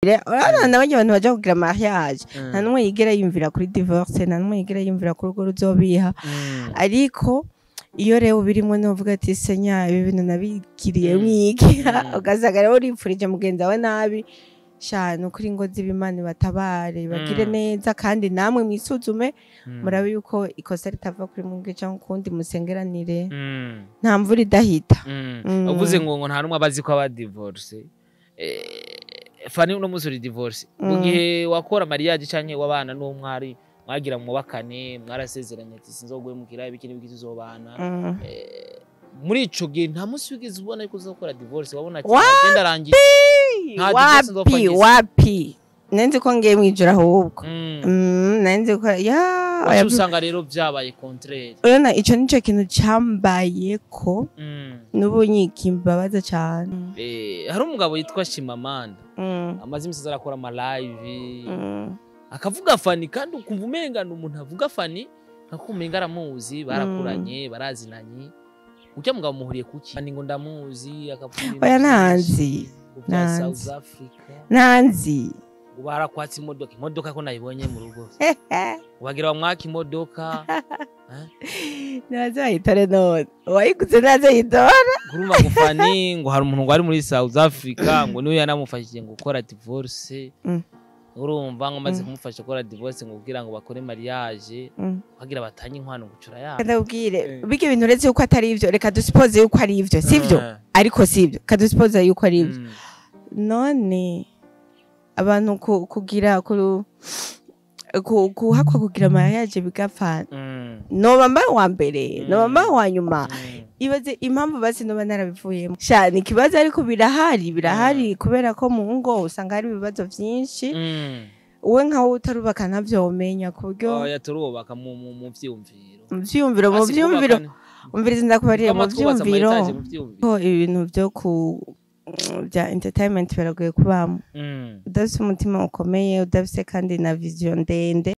Urabona n'abandi bantu baja kugira mariage, nta n'umwe yigera yiyumvira kuri divorce, nta n'umwe yigera yiyumvira ku rugo ruzobiha. Ariko iyo rero ubirimwo novuga ati: "Senya, ibi bintu nabigiriye mwiki?" Ugasanga rero uripfurije mugenzi wawe nabi. Sha, nukuri ngo ziba, Imana ibatabare, bagire neza, kandi namwe mwisuzume, murabe yuko ikosa ritava kuri mwebwe canke ukundi, musengeranire. Nta mvura idahita. Uvuze ngo nta n'umwe abazi ko aba divorce. Fani, uno munsi uri divorce. Mu gihe wakora mariage canke wabana n'umwari, mwagira mubakane, mwarasezeranye ati: "Sinzoguhemukira, ibiki n'ibiki, tuzobana." Muri ico gihe nta munsi wigeze ubona yuko uzokora divorce? Wabona ati: "Agenda arangiye, nta divorce nzopfa Wapi. ngize." Wapi, nari ko ngiye mwijoro ahubwo. Nari ko ya Waca usanga rero vyabaye contraire. Urabona, ico nico kintu cambayeko n'ubu nyikimbabaza cane. Hari umugabo yitwa Shimamanda, amaze imisi aza arakora ama live, akavuga Fani, kandi ukumva umenga ni umuntu avuga Fani nka umenga aramuzi, barakuranye, barazinanye. Urya mugabo muhuriye kuki? Fani ngo ndamuzi, akavuga ibintu Oya, vyinshi, ntanzi. ngo vya Ntanzi. South Africa, Ntanzi. ngo barakwatsa imodoka. Imodoka ko nayibonye mu rugo, wagira bamwaka imodoka. Ntazayitore none, uwayiguze ntazayitora. Urumva ngo Fani, ngo hari umuntu ngo ari muri South Africa, ngo niwe yanamufashije ngo gukora divorce. Urumva ngo amaze kumufasha gukora divorce, ngo kugira ngo bakore mariage, bagira batanye inkwano, gucura yabo. Ndabwire, bijya bintu, uretse yuko atari ivyo, reka dusipoze yuko ari ivyo, sivyo? Ariko sivyo, kadusipoze yuko ari ivyo. None abantu kugira kuhakwa kugira mariage bigapfa, noba mbaye uwa mbere, noba mbaye uwa nyuma. Ibaze impamvu basi noba narabivuyemo. Sha, ni ikibazo, ariko birahari, birahari, kubera ko mu ngo usanga hari ibibazo vyinshi. Wowe nkawe utarubaka ntavyo womenya ku buryo. Oya, turubaka mu vyiyumviro. Mu vyiyumviro, mu Hasi vyiyumviro. kubaka Umviriza, ndakubariye, mu Twama twubatse ama vyiyumviro étage mu vyiyumviro. Ko ibintu vyo ku bya entertainment biragoye kubamo udafise umutima ukomeye, udafise kandi na vision ndende.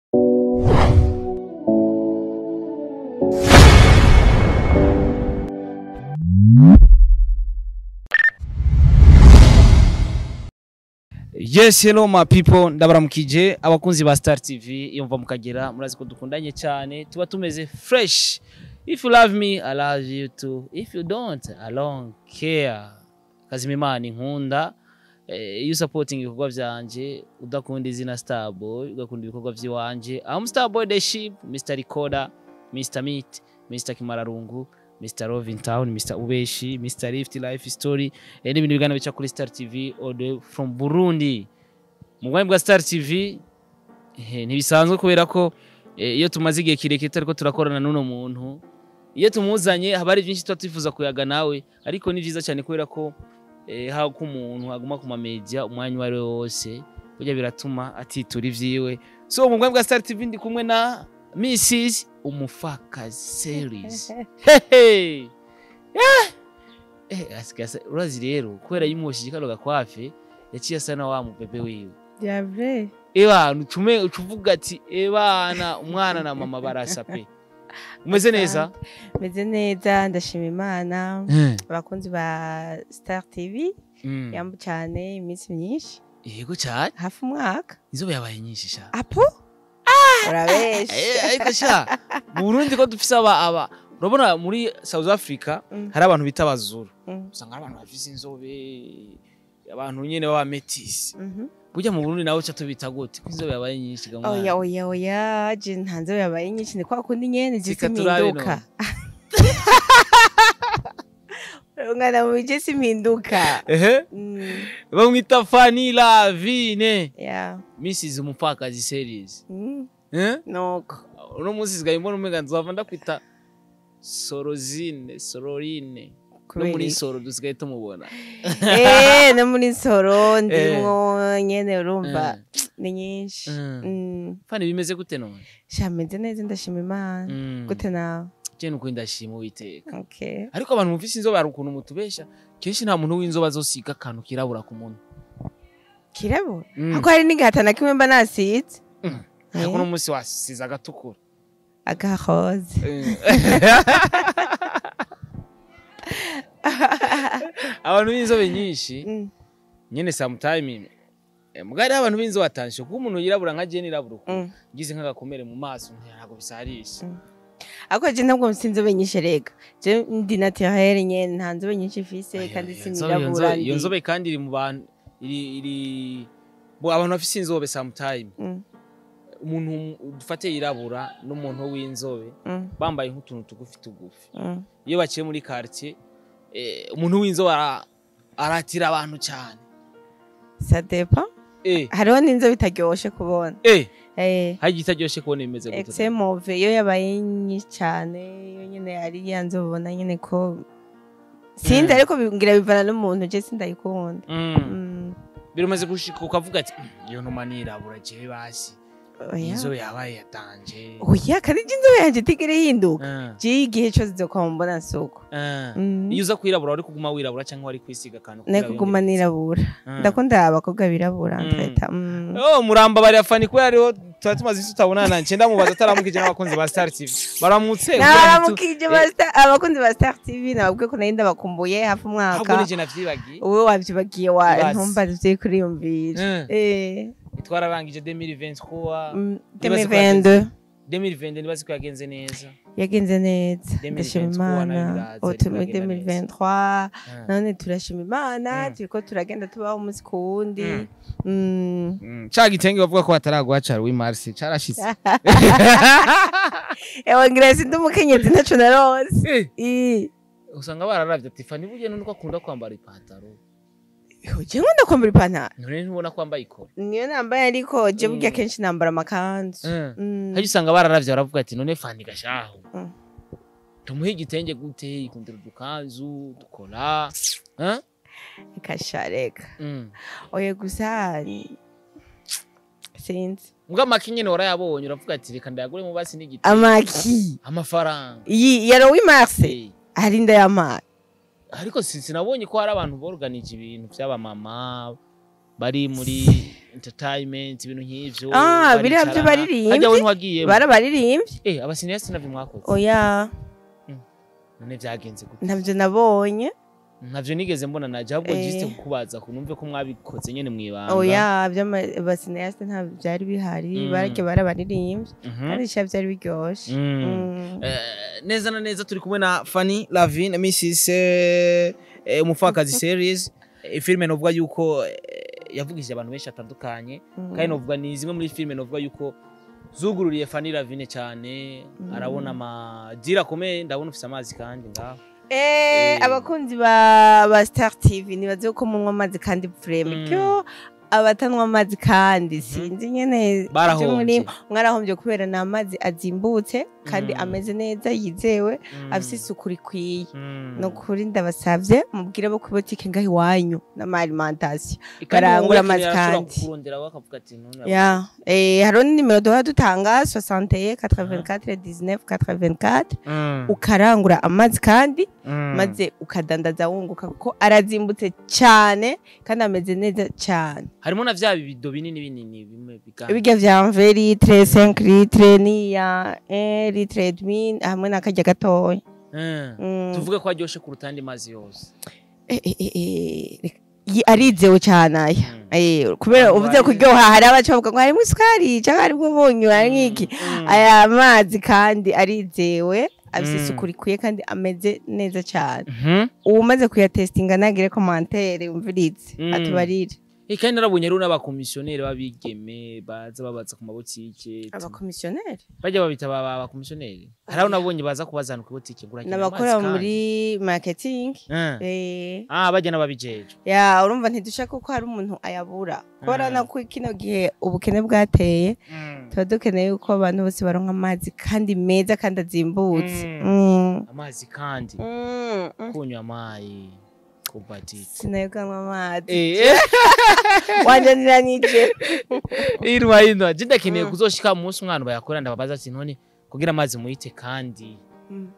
Yes, hello my people, ndabaramukije abakunzi ba Star TV iyo mva mukagera. Murazi ko dukundanye cyane, tuba tumeze fresh. If you love me, I love you too. If you don't, I don't care. Kazima Imana inkunda. Iyo supporting ibikorwa vyanje, udakunda izina Starboy, ugakunda ibikorwa vy'iwanje. I'm Starboy the Ship, Mr Recorder, Mr Meat, Mr Kimararungu, Mr Rovin Town, Mr Ubeshi, Mr Lift Life Story, n'ibindi biganiro bica kuri Star TV all the way from Burundi. Mu bwami bwa Star TV, ntibisanzwe kubera ko iyo tumaze igihe kirekire ariko turakorana n'uno muntu, iyo tumuzanye haba hari byinshi tuba twifuza kuyaga nawe. Ariko ni vyiza cyane kubera ko haba ko umuntu aguma ku ma media umwanya uwo ari we wose, burya biratuma atitura ivyiwe. So mu bwami bwa Star TV ndi kumwe na Mrs Umufakazi series. Hehe. Yeah. Asigaye urazi rero kubera yimwoshije kano gakwafe, yaciye asa na wa mubebe wiwe. Vrai. Ebana, ucume ucuvuga ati: "Ebana, umwana na mama barasa pe." Umeze neza? Meze neza, ndashima Imana. Abakunzi ba Star TV, yambu cyane, iminsi myinshi. Yego cyane. Hafi umwaka. Inzobe yabaye nyinshi sha. Apo, urabesha. Ariko sha, mu Burundi ko dufise aba urabona muri South Africa, hari abantu bita abazuru, usanga ari abantu bafise inzobe, abantu nyene baba métis. Burya mu Burundi nawe uca tubita gute ko inzobe yabaye nyinshi ga mwana? Oya, oya, oya, je nta nzobe yabaye nyinshi, ni kwa kundi nyene je Reka turabe. simpinduka. Ungana mu je simpinduka. Ehe. Bamwita Fanny Lavine, Mrs Umupfakazi series. Eh? Nuko. Uno munsi sigaye mbona umenga nzova ndakwita Sorozine, Sororine, no muri Soro dusigaye tumubona. Eh, no muri Soro ndimwo nyene, urumva ni nyinshi. Fanny, bimeze gute none? Sha, meze neza, ndashima Imana. Gute nawe? Je nuko ndashima Uwiteka. Okay. Ariko abantu mufise inzobe hari ukuntu mutubesha. Kenshi nta muntu w'inzobe azosiga akantu kirabura ku munwa. Kirabura? Ako hari n'igihata na kimwe mba nasize. Ariko uno munsi wasize agatukura. Agahoze. Abantu b'inzobe nyinshi nyene sometime Mugari abantu b'inzobe atanshe kuko umuntu yirabura nka je nirabura uku, ngize nk'agakomere mu maso ntabwo bisarisha. Ariko je ntabwo mfise inzobe nyinshi rega, je ndi naturel nyene, nta nzobe nyinshi mfise kandi sinirabura. Iyo nzobe kandi iri mu bantu, iri bo abantu bafise inzobe sometime, umuntu dufate yirabura n'umuntu w'inzobe bambaye nk'utuntu tugufi tugufi, iyo baciye muri quartier, umuntu w'inzobe aratira abantu cyane. Ça dépend. Hariho n'inzobe itaryoshe kubona. Hari igitaryoshe kubona imeze gute? Excès mauvais, iyo yabaye nyinshi cyane, iyo nyene ari ya nzobe ubona nyene ko sinzi, ariko ngira bivana n'umuntu, je sindayikunda. Birumaze gushika ukavuga ati: "Iyo ntuma nirabura jewe basi." Oya. Inzobe yabaye yatanje. Oya, kandi je inzobe yanje itigera ihinduka. Je igihe cose nzokwama mbona nsuko. Iyo uza kwirabura wari kuguma wirabura cyangwa wari kwisiga akantu Ne kugira kuguma wiyongereze? nirabura. Ndakunda abakobwa birabura. Entreta. Oh, muramba bari afani kubera ariho tuba tumaze isi tutabonana, nce ndamubaza ataramukije n'abakunzi ba Star TV baramutse. Nabaramukije abakunzi ba Star TV, nababwiye ko nari ndabakumbuye hafi Ahubwo umwaka. nije navyibagiye. Wowe wavyibagiye wa Ibaze. ntumbaze ivyo kuriyumvira. Twararangije 2023. Nibaze ko 2022. 2020 nibaze ko yagenze neza. Yagenze neza, ndashima 2023 Imana. Nayo biraza, Ubu turi muri biragenda neza. 2023 none, turashima Imana, turiko turagenda tubaho umunsi ku wundi. Ca gitenge bavuga ko bataraguha ca Louis Mars carashitse? Ewe, ngira sindi umukenyezi, ntaco narose. Usanga bararavye ati: "Fanny burya nuko akunda kwambara ipantaro." Je nkunda kwambara ipantaro. None ntubona ko wambaye ikora? Niyo nambaye, ariko je burya kenshi nambara amakanzu. Haje usanga bararavye baravuga ati: "None Fanny gashaho tumuhe igitenge gute? Ikundira udukanzu dukora, eh?" Reka reka. Oya, gusa sinzi. Mbwa amaki nyene warayabonye uravuga ati: "Reka ndayagure mu basi n'igitenge." Amaki? Amafaranga. Iyi ya Louis Mars? Hari ndayamaye. Ariko sinabonye ko hari abantu borganije ibintu by'abamama bari muri entertainment, ibintu nk'ivyo. Ah, biriya byo baricarana. baririmbye? Harya we ntiwagiyemo? Barabaririmbye. Abacinéastes navyo mwakoze? Oya. None vyagenze gute? Ntabyo nabonye. Ntavyo nigeze mbona naje, ahubwo juste kukubaza ku numve ko mwabikoze nyene mwibanga. Oya, by'abacinéastes ntabyo byari bihari. Bararya barabaririmbye kandi sha byari biryoshe. Neza na neza turi kumwe na Fanny Lavine, Mrs umupfakazi series, filime novuga yuko yavugishije abantu benshi atandukanye, kandi novuga ni zimwe muri filime novuga yuko zugururiye Fanny Lavine cyane, arabona amadira akomeye. Ndabona ufise amazi kandi ngaho. Abakunzi ba Star TV, nibaze ko munywa amazi kandi vraiment, cyo abatanywa amazi kandi sinzi nyene. Barahombye. Ivyo mwarahombye kubera ni amazi azimbutse kandi ameze neza, yizewe, afise isuku rikwiye. Ni ukuri ndabasavye mubwire bo ku botike ngaho iwanyu n'ama alimentation Kandi barangura uwo amazi arashobora kandi. kukurondera bakavuga ati none Ya, hariho nimero duhora dutanga, 61 84 19 84, ukarangura amazi kandi maze ukadandaza wunguka, kuko arazimbutse cyane kandi ameze neza cyane. Harimo na vya bibido binini binini bimwe bigana. Ibirya vya 20 litre, 5 litre, n'iya 1 litre et demi hamwe n'akarya gatoya. Tuvuge ko aryoshe kuruta andi mazi yose? Arizewe cyane aya. Kubera Abantu uvuze kuryoha, hari abaca bavuga ngo harimo isukari cyangwa harimo umunyu, harimo iki. Aya mazi kandi arizewe, afise isuku rikwiye kandi ameze neza cyane. Uwumaze kuyatestinga nagire commentaire yumvirize, atubarire. Kandi narabonye rero n'abakomisiyoneri b'abigeme baza babaza ku mabotike. Abakomisiyoneri? Bajya babita abakomisiyoneri, hari abo nabonye baza kubazana ku botike ngo urakenera amazi n'abakora kandi. Muri marketing. Ah, bajya n'ababijejwe. Ya, urumva ntidushaka ko hari umuntu ayabura, kubera na ko kino gihe ubukene bwateye, tuba dukeneye yuko abantu bose baronka amazi kandi meza kandi azimbutse. Amazi kandi kunywa amazi kubatita. Sinayoganywa amazi. Wanjanira nije. Irwa ino je ndakeneye kuzoshika umunsi umwana bayakora, ndababaza ati: "None kugira amazi muyite kandi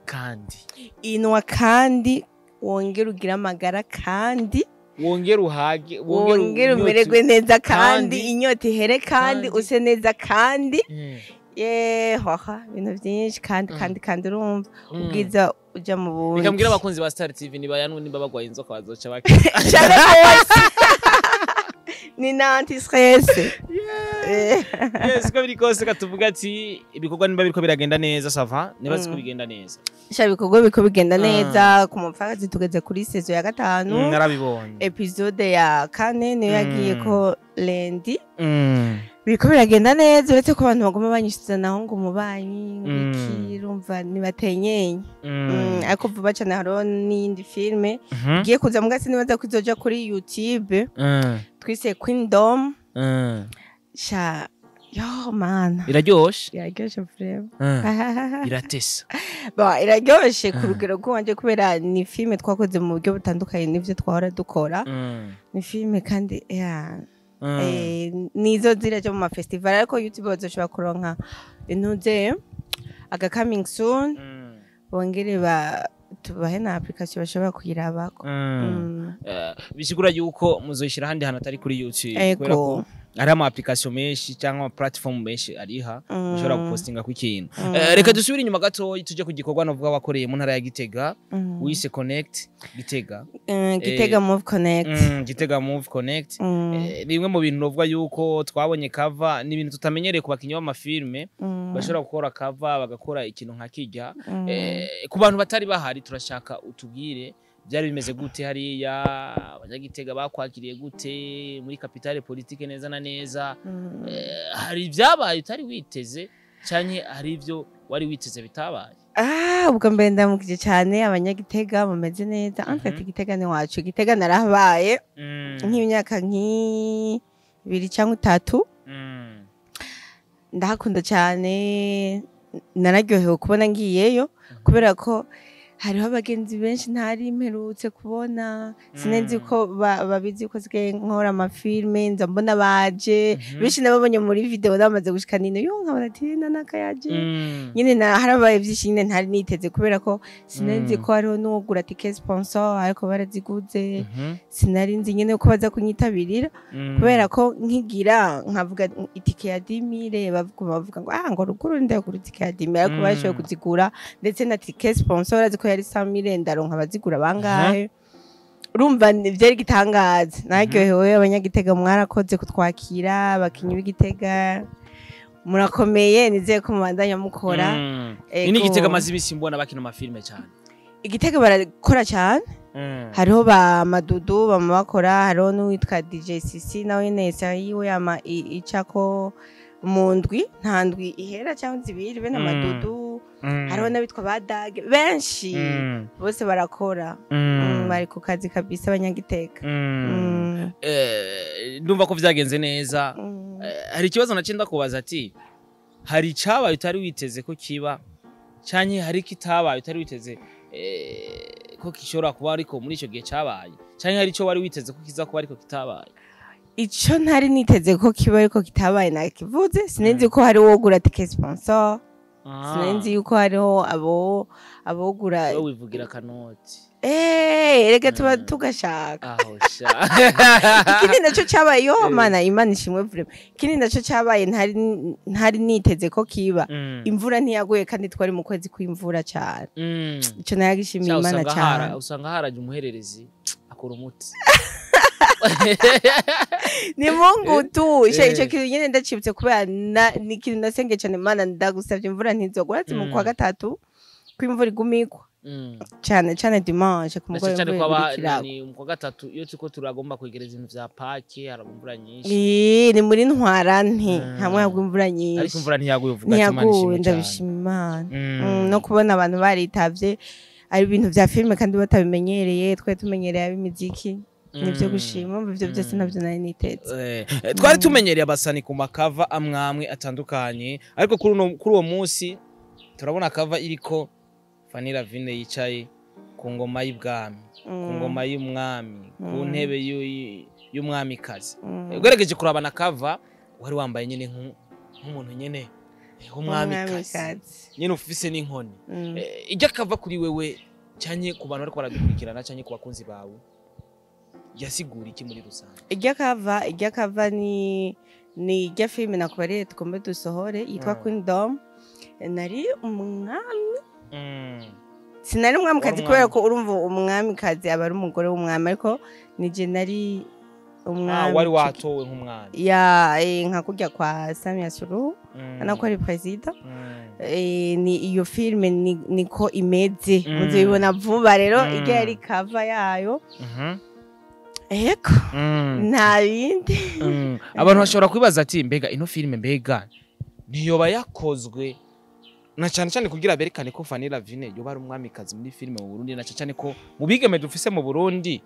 kandi?" Inwa kandi wongere ugire amagara kandi wongere uhage. Wongere unyotse. umererwe neza kandi Kandi- inyota ihere kandi kandi- use neza kandi yehoha ibintu byinshi kandi kandi kandi urumva ubwiza uja mu bundi. Reka mbwire abakunzi ba Star TV nibayanwe, nimba bagwaye inzoka bazoca bakira. Cyane rwose. Ni na anti stress. Yes, ko biri kose katuvuga ati ibikorwa niba biriko biragenda neza, ça va, niba ko bigenda neza. Sha, ibikorwa biko bigenda neza. Ku Mupfakazi tugeze kuri saison ya 5. Narabibonye. Épisode ya 4 niyo yagiye ko lundi. Biriko biragenda neza, uretse ko abantu baguma banyishyuza naho ngo umubanyi ngiki, urumva nibatenyenye. Ariko vuba cyane hariho n'iyindi filme igiye kuza mugasi, nibaza ko izoja kuri YouTube, twise Queendom. Sha, yo mana. Iraryoshe. Iraryoshe vraiment. Iratesa. Bon, iraryoshe ku rugero rw'iwanje, kubera ni filme twakoze mu buryo butandukanye n'ivyo twahora dukora. Ni filme kandi ya nizo ziraja mu mafestival, ariko YouTube bazoshobora kuronka intuze aga coming soon, bongere ba tubahe na application bashobora kuyirabako. Bisigura yuko muzoyishira ahandi hantu atari kuri YouTube, kubera ko hari ama application menshi cyangwa ama platform menshi ariha ushobora gupostinga ku ikintu. Reka dusubire inyuma gatoyi, tuje ku gikorwa novuga wakoreye mu ntara ya Gitega, wise Connect Gitega. Gitega Move Connect. Gitega Move Connect. Ni bimwe mu bintu novuga yuko twabonye cover, ni ibintu tutamenyereye ku bakinyi b'amafilme, bashobora gukora cover, bagakora ikintu nka kijya. Ku bantu batari bahari, turashaka utubwire byari bimeze gute hariya, abanyagitega bakwakiriye gute muri capitale politique neza na neza? Hari ibyabaye utari witeze, canke hari ibyo wari witeze bitabaye? Ah, ubwo mbere ndamukije cyane abanyagitega, mumeze neza. En fait, Gitega ni wacu. Gitega narahabaye nk'imyaka nk'2 cyangwa 3. Ndahakunda cyane, nararyohewe kubona ngiyeyo, kubera ko hariho abagenzi benshi ntari mperutse kubona. Sinzi ko babizi ko sigaye nkora amafilme, nza mbona baje benshi, nababonye muri video bamaze gushika nino, yo nkabona ati nanaka yaje. Nyine na harabaye byinshi nyine ntari niteze, kubera ko sinari ko hariho n'uwugura ticket sponsor, ariko baraziguze. Sinari nzi nyine ko baza kunyitabirira, kubera ko nkigira nkavuga itike ya 10 000, bavuga ngo ah, ngo ruguru ndagura itike ya 10 000, ariko bashoboye kuzigura, ndetse na ticket sponsor azi ko yari 100 000, ndaronka abazigura bangahe. Urumva byari gitangaza, naryohewe. Abanyagitega mwarakoze kutwakira, abakinyi b'Igitega murakomeye, nizeye ko mubandanya mukora. Ni Igitega amaze imisi mbona bakina amafilme cyane. Igitega barakora cyane. Hariho ba Madudu bama bakora, hariho n'uwitwa DJ CC, nawe nyene yiwe yama icako mu ndwi, nta ndwi ihera cyangwa zibiri bene Madudu. Hariho n'abitwa ba Dage benshi, bose barakora. Bari ku kazi kabisa abanyagitega. Ndumva ko vyagenze neza. Hari ikibazo naciye ndakubaza ati hari icabaye utari witeze ko kiba, canke hari kitabaye utari witeze ko gishobora kuba ariko muri ico gihe cabaye, canke hari ico wari witeze ko kiza kuba ariko kitabaye? Ico ntari niteze ko kiba ariko kitabaye nakivuze. Sinzi ko hari uwogura ticket sponsor, sinzi yuko hariho abo abogura. Wowe wivugira akanoti. Reka tuba tugashaka. Aho sha. Ikindi naco cabaye, yo mana, Imana ishimwe vraiment, ikindi naco cabaye ntari niteze ko kiba, imvura ntiyaguye kandi twari mu kwezi kw'imvura cyane. Ico nayagishimiye Sha, Imana usanga hara cyane. Usanga haraje umuhererezi akora umuti. Ni Mungu tu. Ico Eh. kintu nyene ndacibutse, kubera ni ikintu nasengeye cyane: Imana, ndagusavye imvura ntizogwa. Urazi mu kwa gatatu ko imvura iguma igwa, cyane cyane dimanche ku Na mugoroba cyane cyane imvura ko iguma ikiragwa. Ni mu kwa gatatu iyo turiko turagomba kwegereza ibintu vya Pâques, haragwa imvura nyinshi. Ni muri ntwarante hamwe hagwa imvura Ariko nyinshi. imvura ntiyaguye, uvuga ati Imana Ntiyaguye, ishimwe cyane. ndabishima Imana. No kubona abantu baritavye, ari ibintu vya filime kandi batabimenyereye, twari tumenyereye ab'imiziki, nivyo gushima. Umva, ivyo byose navyo nari niteze. Twari tumenyereye abasani ku macover amwamwe atandukanye, ariko kuri uwo munsi turabona cover iriko Fanny Lavine yicaye ku ngoma y'ibwami, ku ngoma y'umwami, ku ntebe y'umwamikazi. Ugerageje kuraba na cover, wari wambaye nyine nk'umuntu nyene w'umwamikazi, Umwamikazi. nyene ufise n'inkoni. Ijya cover kuri wewe canke ku bantu bariko baradukurikirana canke ku bakunzi bawe, yasigura iki muri rusange? Irya cover ni irya filime nakubariye tugomba dusohore yitwa Queendom. Nari umwami, sinari umwamikazi, Wari kubera ko urumva umwamikazi aba ari umugore w'umwami, ariko nije nari Umwami. Wari watowe nk'umwami. Ya, nka kurya kwa Samia Suluhu, anako ari president. Ni iyo filme niko imeze. Muzoyibona vuba rero. Irya yari cover yayo. Ego. Nta bindi. Abantu bashobora kwibaza ati mbega ino filime, mbega ntiyoba yakozwe na cyane cyane kugira berekane ko Fanny Lavine yoba ari umwamikazi muri filime mu Burundi, na cyane cyane ko mu bigeme dufise mu Burundi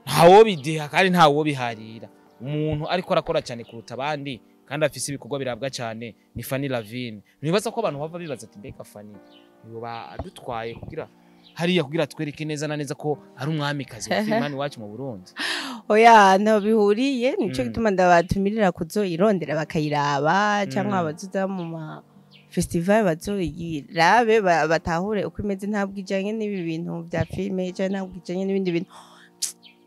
ntawo bideha kandi ntawo biharira, umuntu ariko arakora cyane kuruta abandi kandi afise ibikorwa birabwa cyane ni Fanny Lavine. Nibaza ko abantu bava bibaza ati mbega Fanny yoba adutwaye kugira hariya kugira twereke neza na neza ko ari umwamikazi wa filime hano iwacu mu Burundi? Oya, ntaho bihuriye. Nico gituma ndabatumirira kuzoyirondera bakayiraba, cyangwa abazoza mu ma festival bazoyirabe, batahure uko imeze. Ntabwo ijanye n'ibi bintu bya filime cyangwa ntabwo ijanye n'ibindi bintu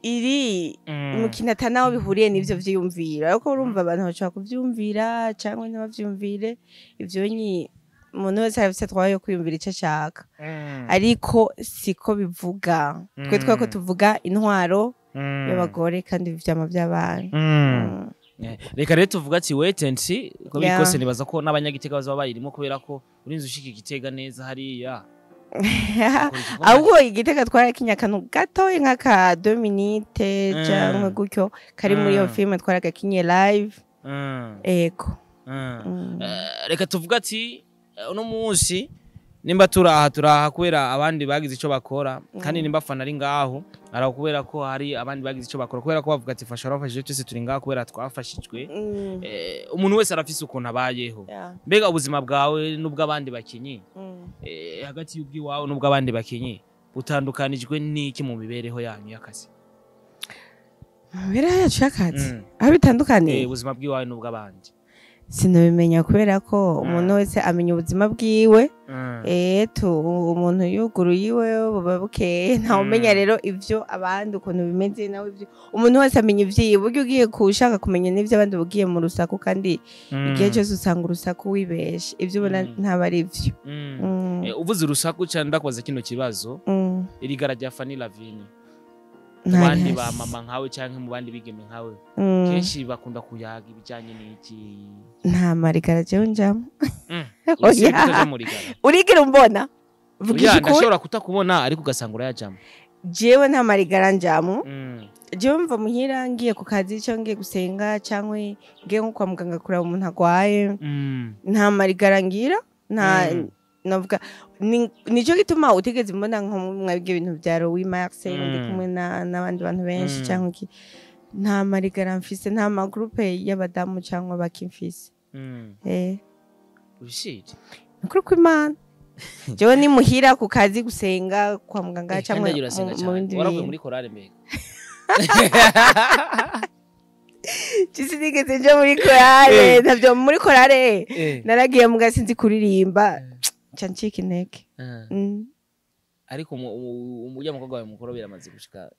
iri umukino, ata naho bihuriye n'ivyo vyiyumvira. Ariko urumva abantu bashobora kuvyumvira cyangwa ntibavyumvire. Ivyo ni umuntu wese arafise droit yo kwiyumvira ico ashaka, ariko siko bivuga. Twe twako tuvuga intwaro y'abagore kandi ivyama by'abana. Reka rero tuvuga ati wait and see uko biri kose. Nibaza ko n'abanyagitega bazaba bayirimo, kubera ko urinze ushika igitega neza hariya. Ukora igikorwa. Ahubwo igitega twarakinye akantu gatoya nk'aka 2 minutes cyangwa gutyo kari muri iyo filime, twaragakinye live. Ego. Reka tuvuga ati uno munsi nimba turaha, turaha kubera abandi bagize ico bakora, kandi nimba Fana ari ngaho araho kubera ko hari abandi bagize ico bakora, kubera ko bavuga ati fasha warafashije, twese turi ngaho kubera twafashijwe. Umuntu wese arafise ukuntu abayeho. Mbega ubuzima bwawe n'ubw'abandi bakinyi, hagati y'ubw'iwawe n'ubw'abandi bakinyi butandukanijwe n'iki mu mibereho yanyu y'akazi? Mu mibereho yacu y'akazi, aho bitandukaniye? Ubuzima bw'iwawe n'ubw'abandi. Sinabimenya, kubera ko umuntu wese amenya ubuzima bwiwe. Tu umuntu yuguruye iwe buba bukeye, ntawumenya rero ivyo abandi ukuntu bimeze. Nawe ivyo umuntu wese amenya ivyiwe. Burya ugiye kushaka kumenya n'ivyo abandi, ugiye mu rusaku, kandi igihe cyose usanga urusaku wibeshe, ivyo ubona ntaba ari vyo. Uvuze urusaku cyane, ndakubaza kino kibazo: irigara rya Fanny Lavine mu bandi ba mama nkawe canke mu bandi bigeme nkawe, kenshi bakunda kuyaga ibijanye n'iki? Nta marigara jewe njamwo. Uretse Oya. kutaja mu rigara. Urigira umbona? Vugisha Oya, ukuri. ndashobora kutakubona ariko ugasanga urayajamwo. Jewe nta marigara njamwo. Jewe mva muhira ngiye ku kazi cyangwa ngiye gusenga cyangwa ngiye nko kwa muganga kuraba umuntu agwaye. Nta marigara ngira, nta. Navuga nico gituma utigeze mbona nko mwabyo bintu bya Louis Marx ndi kumwe n'abandi bantu benshi cyangwa iki. Nta marigara mfise, nta ma groupe y'abadamu cyangwa baki mfise. Ubishije? Nukuri kw'Imana, jewe ni muhira, ku kazi, gusenga, kwa muganga cyangwa Kandi urasenga mu cyane. bindi Waravuye bintu. muri korale mbega? Sinigeze nja muri korale. Ntabyo muri korale. Naragiye muga sinzi kuririmba, nca ncika intege. Ariko ujya mukobwa wawe mukuru biramaze gushika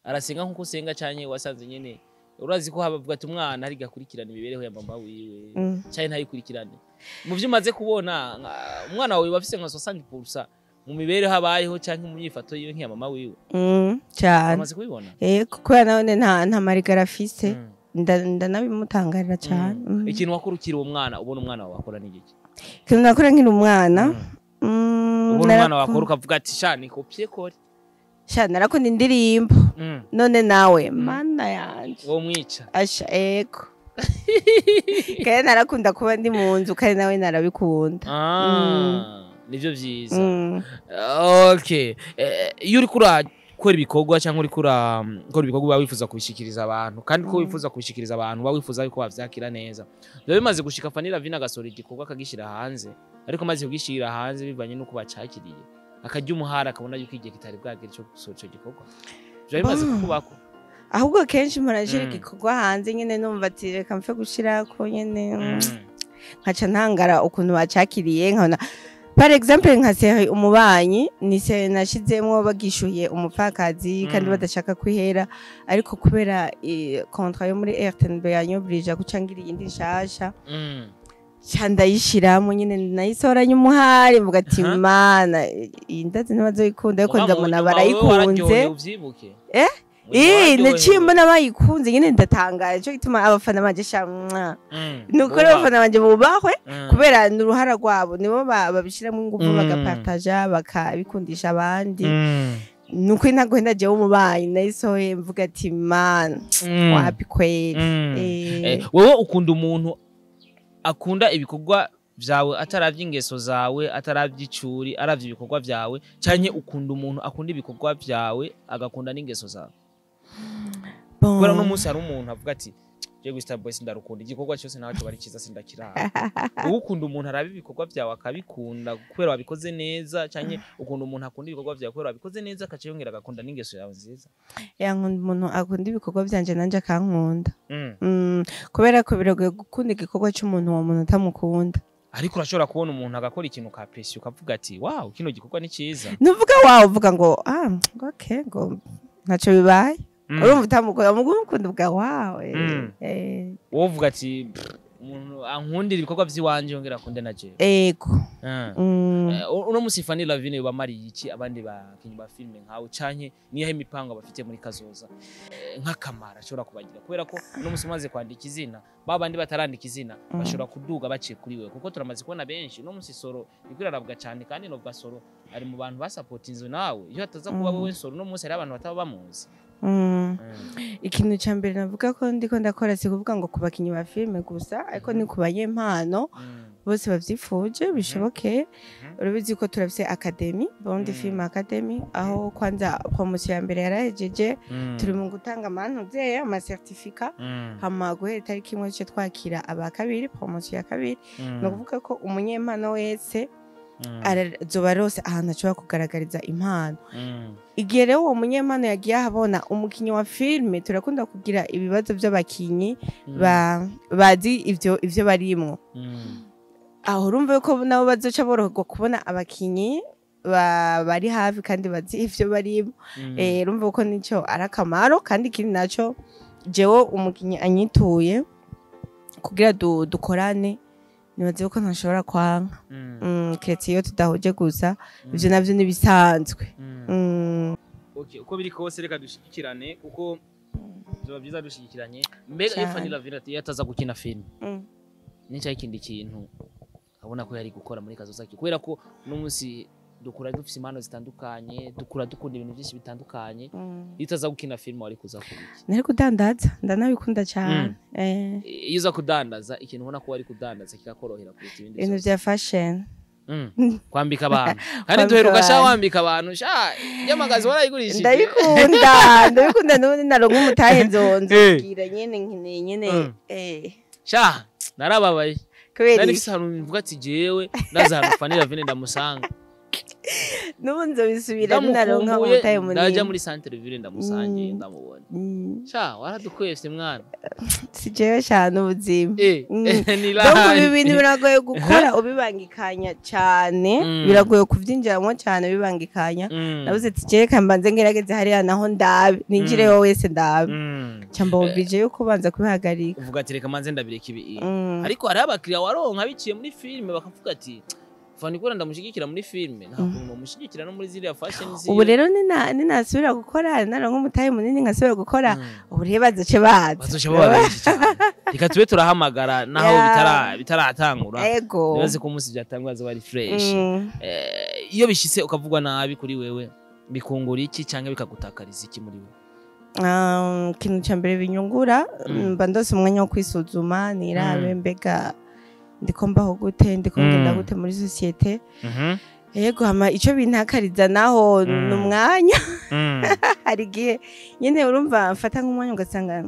arasenga nkuko usenga canke wasanze nyene urazi ko habavuga ati umwana ari gakurikirana imibereho ya mama wiwe canke ntayikurikirane? Mu byo umaze kubona, umwana wawe bafise nka 60% mu mibereho abayeho canke mu myifato yiwe nk'iya mama wiwe? Cyane. Umaze kubibona? Kubera nawe nta marigara afise. Ndanabimutangarira cyane. Ikintu wakora ukiri uwo mwana, ubona umwana wawe akora ni igiki? Ikintu nakora nkiri umwana? Ubona umwana wakora ukavuga ati sha ni copier-coller. Sha, narakunda indirimbo. None nawe mana yanje. Uwo mwica. Asha, ego, kandi narakunda kuba ndi mu nzu, kandi nawe narabikunda. Ah, nivyo vyiza. Okay, iyo uriko urakora ibikorwa cyangwa uriko urakora ibikorwa, uba wifuza kubishikiriza abantu, kandi ko wifuza kubishikiriza abantu uba wifuza yuko bavyakira neza. Biba bimaze gushika Fanny Lavine agasohora igikorwa akagishira hanze, ariko amaze kugishira hanze, bivanye n'uko bacakiriye, akarya umuhara, akabona yuko igihe kitari bwagere cyo gusohora ico gikorwa? Biba bimaze kukubako? Ahubwo kenshi mpora nshira igikorwa hanze nyene numva ati reka mpfe gushirako nyene, nkaca ntangara ukuntu bacakiriye. Nkabona par exemple nka série Umubanyi, ni série nashizemwo bagishuye umupfakazi kandi badashaka kwihera, ariko kubera contrat yo muri RTNB yanyobrija guca ngira iyindi nshasha, ca ndayishiramo nyene, nayisohoranye umuhari, mvuga ati mana, iyi ndazi ntibazoyikunda, ariko Mugabo ndabona nyuma wewe barayikunze. wararyohewe, uvyibuke. Naciye mbona bayikunze nyine, ndatangaye. Cyo gituma abafana banje sha mwa. Ni ukuri, abafana banje bubahwe, kubera ni uruhara rwabo, nibo babishiramo ingufu, bagapartaja, bakabikundisha abandi. Ni ukuri ntabwo jewe umubanyi nayisohoye mvuga ati: "Man, wapi kweli." Wewe ukunda umuntu akunda ibikorwa vyawe ataravye ingeso zawe, ataravye icuri, aravye ibikorwa vyawe, canke ukunda umuntu akunda ibikorwa vyawe agakunda n'ingeso zawe? Bon. Kubera uno munsi hari umuntu avuga ati: "Jewe Star Boy sindarukunda, igikorwa cyose nawe cyo bari cyiza sindakiraba." Wowe ukunda umuntu araba ibikorwa vyawe akabikunda kubera wabikoze neza, canke ukunda umuntu akunda ibikorwa vyawe kubera wabikoze neza, akaca yongera agakunda n'ingeso yawe nziza? Yankunda umuntu akunda ibikorwa vyanje nanje akankunda. Kubera ko biragoye gukunda igikorwa c'umuntu, uwo muntu utamukunda. Ariko urashobora kubona umuntu agakora ikintu ka pressure, ukavuga ati: "Wow, kino gikorwa ni cyiza." Nuvuga wawe uvuga ngo: "Ah, okay," ngo ntaco bibaye. Urumva utamukunda, mugukunda uvuga: "Wow." Wowe uvuga ati: "Pff, umuntu ankundira ibikorwa vy'iwanje yongera akunde na jewe." Ego. Uno musi Fanny Lavine bamariye iki abandi bakinyi ba filime nkawe, canke niyahe imipango bafite muri kazoza, nk'akamaro ashobora kubagira? Kubera ko uno musi umaze kwandika izina, ba bandi batarandika izina bashobora kuduga baciye kuri wewe, kuko turamaze kubona benshi. Uno musi Soro iko irarabwa cyane, kandi novuga Soro ari mu bantu basapotinzwe nawe. Iyo hataza kuba wewe Soro, uno munsi hari abantu bataba bamuzi. Ikintu ca mbere navuga ko ndiko ndakora, si kuvuga ngo ku bakinyi ba filime gusa, ariko ni ku banyempano bose bavyifuje bishoboke. Urabizi ko turafise academy, Burundi Film Academy, aho kwanza promotion ya mbere yarahejeje. Turi mu gutanga amantuze, amacertificat. Hama guhera itariki 1 duce twakira aba kabiri, promotion ya kabiri. Ni ukuvuga ko umunyempano wese azoba arose ahantu ashobora kugaragariza impano. Igihe rero uwo munyempano yagiye ahabona umukinyi wa filime, turakunda kugira ibibazo by'abakinyi bazi ivyo barimwo. Aho urumva ko nabo bazoca boroherwa kubona abakinyi bari hafi kandi bazi ivyo barimo. Urumva ko nico ari akamaro. Kandi ikindi naco, jewe umukinyi anyituye kugira dukorane, nibaze ko ntashobora kwanka, keretse iyo tudahuje gusa. Ivyo navyo nibisanzwe. Okay, uko biri kose reka dushigikirane, kuko biba byiza dushigikiranye. Mbega iyo Cane. Fanny Lavine iyo ataza gukina film, nicyo ikindi kintu abona ko yari gukora muri kazoza ke? Kubera ko uno munsi dukura dufise impano zitandukanye, dukura dukunda ibintu byinshi bitandukanye. Iyo utaza gukina film wari kuza kuba iki? Nari kudandaza, ndanabikunda cane. Iyo uza kudandaza, ikintu ubona ko wari kudandaza kikakorohera kuruta ibindi Ibintu vyose? vya fashion. Kwambika abantu kandi. Kwambika Duheruka sha abantu. wambika abantu sha, y'amagazi warayigurishije. Ndabikunda, ndabikunda. N'ubundi naronka umutahe nzobwira nyene nkeneye nyene. Sha, narababaye. Kubera Nari iki? mfise ahantu mvuga ati: "Jewe ndaza ahantu Fanny Lavine ndamusanga." N'ubu nzobisubira ninaronka Ndamukumbuye, umutahe ndaja munini. muri centre ville ndamusange, ndamubona. Sha, waradukwefye mwana. Si jewe cyane, ubuzima. Ni Donc live. ibi bintu biragoye gukora ubibangikanya cyane, biragoye kubyinjiramo cyane ubibangikanya. Nabuze ati: "Reka mbanze ngerageze hariya naho ndabe ninjireho wese ndabe." Cyamba obligé yo kubanza kubihagarika. Uvuga ati: "Reka manze ndabireka ibi." Ariko hariho abakiriya waronka biciye muri filime bakavuga ati: "Fanny kubera ndamushyigikira muri filime, nta kuntu bamushyigikira no muri ziriya fashion ziwe." Ubu rero ninasubira gukora, naronka umutahe munini nkasubira gukora, ubu rero bazoce baza. Bazoca baba benshi cyane. Reka tube turahamagara naho bitaratangura. Ego. Nibaze ko umunsi byatangura azoba ari fresh. Iyo bishitse ukavugwa nabi, kuri wewe bikungura iki cyangwa bikagutakariza iki muri wewe? Ikintu cya mbere binyungura, mba ndose umwanya wo kwisuzuma, nirabe mbega ndiko mbaho gute, ndiko ngenda gute muri société. Yego. Hama ico bintakariza naho ni umwanya. Hari igihe nyene urumva mfata nk'umwanya ugasanga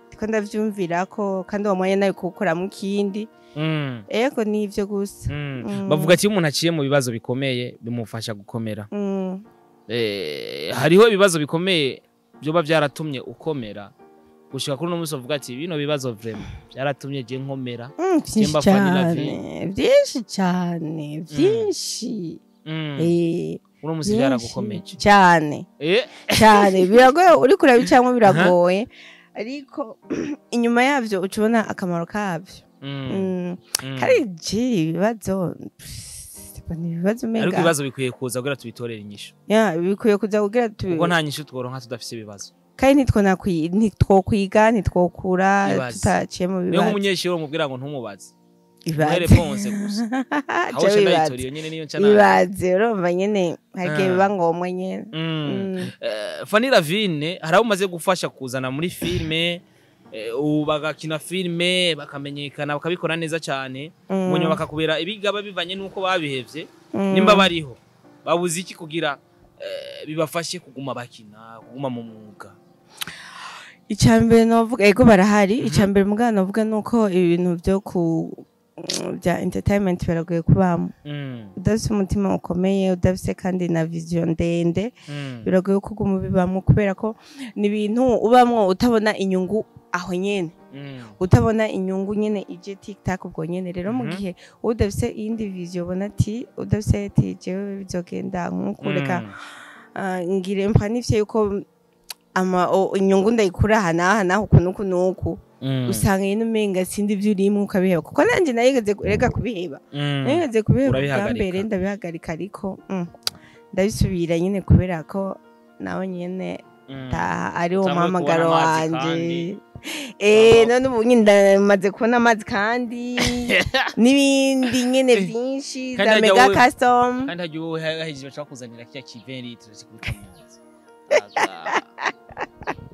ndiko ndavyumvira ko kandi uwo mwanya nawe kuwukoramo ikindi. Ego, nivyo gusa. Bavuga ati iyo umuntu aciye mu bibazo bikomeye bimufasha gukomera. Hariho ibibazo bikomeye byoba byaratumye ukomera gushika kuri uno munsi, uvuga ati: "Bino bibazo vraiment byaratumye je nkomera"? Vyinshi Jemba Fanny cyane, Lavine. vyinshi cyane, vyinshi. Uno munsi Vyinshi byaragukomeje? Cyane. Cyane, biragoye, uriko urabicamwo biragoye, ariko inyuma yavyo uca ubona akamaro kavyo. Kandi je ibibazo, pff, ni ibibazo Ariko umenga ibibazo bikwiye kuza kugira tubitorere inyishu. Ya, bikwiye kuza kugira Kuko nta nyishu tworonka tudafise ibibazo. Kandi ntitwokwiga, ntitwokura Ibaze. tutaciye mu Niyo bibazo. nk'umunyeshuri umubwira ngo ntumubaze. Ibaze. Réponse gusa aho Ca nca wibaze. ndayitora iyo nyene, niyo nca nayo. Ibaze, urumva nyene hari igihe Ah. biba ngombwa nyene. Fanny Lavine, hari abo umaze gufasha kuzana muri filme, ubu bagakina filme bakamenyekana, bakabikora neza cyane, mu nyuma bakakubera ibigaba bivanye n'uko babihevye. Nimba bariho, babuze iki kugira bibafashe kuguma bakina, kuguma mu mwuga? Icambere novuga, ego barahari. Icambere mugabo novuga nuko ibintu byo ku bya entertainment biragoye kubamo udafise umutima ukomeye, udafise kandi na vision ndende. Biragoye ko uguma ubibamwo kubera ko ni ibintu ubamwo utabona inyungu aho nyene, utabona inyungu nyene ije tic tac ubwo nyene. Rero mu gihe udafise iyindi vision, ubona ati udafise ati jewe bizogenda nkuko, reka ngire mplanifye yuko inyungu ndayikura aha n'aha n'aha, uku n'uku n'uku, usanga nyine umenga sindi ibyo urimo, ukabiheba. Kuko nanjye narigeze rega kubiheba, narigeze kubiheba bwa Urabihagarika. mbere ndabihagarika, ariko ndabisubira nyine kubera ko nawe nyine taha ari wo Utanguye muhamagaro kubona amazi wanje. kandi. None ubu nyine ndamaze kubona amazi kandi n'ibindi nyine byinshi Kandi za hajya mega wowe- custom. Kandi hajya wowe hahije baca bakuzanira kirya ki 20 litres zikubita mu nzu.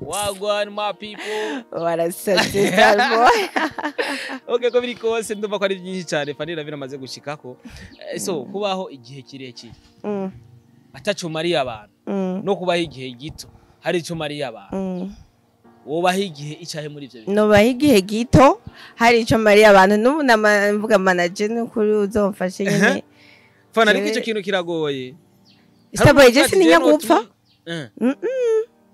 Wagwan my people. Warasatse, Starboy. Okay, ko biri kose ndumva ko ari byinshi cyane Fanny Lavine amaze gushikako. So kubaho igihe kirekire ataco umariye abantu no kubaho igihe gito hari ico umariye abantu, wobaho igihe icahe muri ivyo bintu? Nubaho igihe gito hari ico mariye abantu. N'ubu mvuga manager, n'ukuri uzomfashe nyine. Fana, ariko Jewe- ico kintu kiragoye. Starboy, je sintinya gupfa.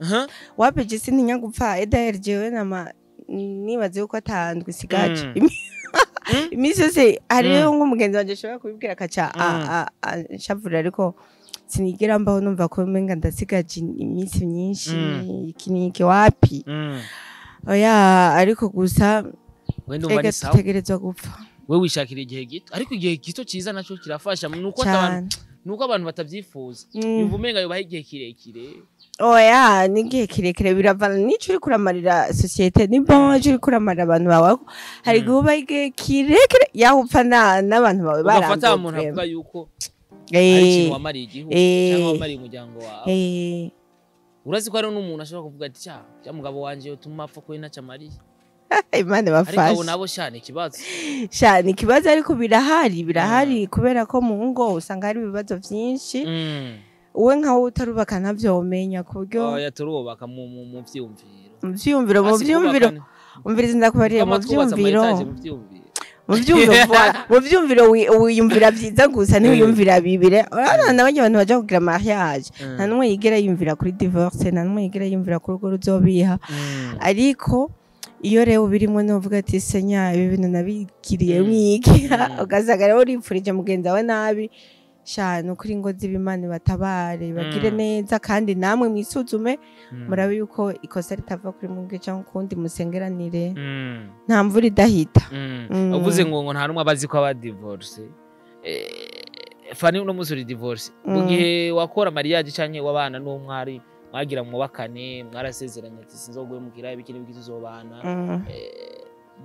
Uh-huh. Wapi, je sintinya gupfa. Edaher jewe nama nibaze yuko atandwi isigaje. Iminsi yose hariho nk'umugenzi wanje ashobora kubibwira akaca anshavurira, ariko sinigera mbaho numva ko umenga ndasigaje iminsi myinshi, iki n'iki, wapi. Oya, ariko gusa We ndumva ega ni sawa. dutegerezwa gupfa. We wishakira igihe gito, ariko igihe gito ciza naco kirafasha, nuko abantu Cyane. nuko abantu batavyifuza. Yumva umenga yubaha igihe kirekire. Oya, n'igihe kirekire biravana n'ico uriko uramarira société, ni bon ico uriko uramarira abantu bawe. Hari igihe uba igihe kirekire yaho upfa n'abantu bawe Ugafata barambiwe umuntu vraiment. avuga yuko hari ikintu wamariye igihugu cyangwa wamariye umuryango wawe. Urazi ko hariho n'umuntu ashobora kuvuga ati cya cya mugabo wanje yotuma apfa ko ntacyo amariye. Imana Ariko abo bafashe. nabo sha ni ikibazo. Sha, ni ikibazo, ariko birahari, birahari, kubera ko mu ngo usanga hari ibibazo vyinshi. Wowe nkawe utarubaka ntavyo womenya ku buryo. Oya, turubaka mu vyiyumviro. Mu vyiyumviro, mu Hasi vyiyumviro. kubaka Umviriza, ndakubariye mu Twama twubatse ama vyiyumviro. étage mu vyiyumviro. Mu vyumviro, voilà. Mu vyumviro wiyumvira vyiza gusa, ntiwiyumvira bibire. Urabona n'abandi bantu baja kugira mariage, nta n'umwe yigera yiyumvira kuri divorce, nta n'umwe yigera yiyumvira ku rugo ruzobiha. Ariko iyo rero ubirimwo novuga ati senya ibi bintu nabigiriye mwiki, ugasanga rero uripfurije mugenzi wawe nabi. Sha, nukuri ngo z'Imana batabare, bagire neza, kandi namwe mwisuzume, murabe yuko ikosa ritava kuri mwebwe cyangwa ukundi, musengeranire. Nta mvura idahita. Uvuze ngo nta n'umwe abazi ko aba divorce. Fanny, uno munsi uri divorce. Mu gihe wakora mariage canke wabana n'umwari, mwagira mwubakane, mwarasezeranye ati sinzoguhemukira, ibiki n'ibiki, tuzobana.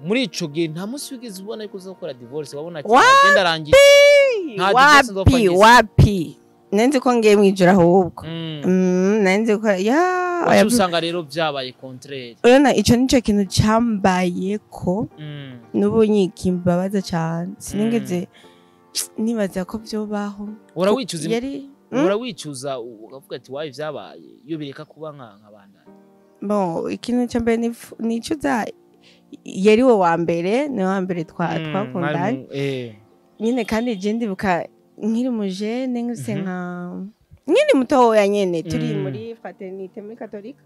Muri ico gihe nta munsi wigeze ubona yuko uzokora divorce? Wabona ati Wapi! agenda arangiye, nta divorce nzopfa Wapi. ngize. Wapi, nanzi ko ngiye mwijoro ahubwo. Nanzi ko ya Waca usanga rero vyabaye contraire. Urabona ico nico kintu cambayeko n'ubu nyikimbabaza cane. Sinigeze nibaza ko vyobaho. Ura wicuza? Yari Ura wicuza ukavuga ati wayi vyabaye iyo bireka kuba nka nkabandanya? Bon, ikintu ca mbere nicuza, yari we wa mbere, ni wa mbere twakundanye nyine. Kandi je ndibuka nkiri mujene, nkise nka nkiri mutoya nyene, turi muri fraternité muri katolika,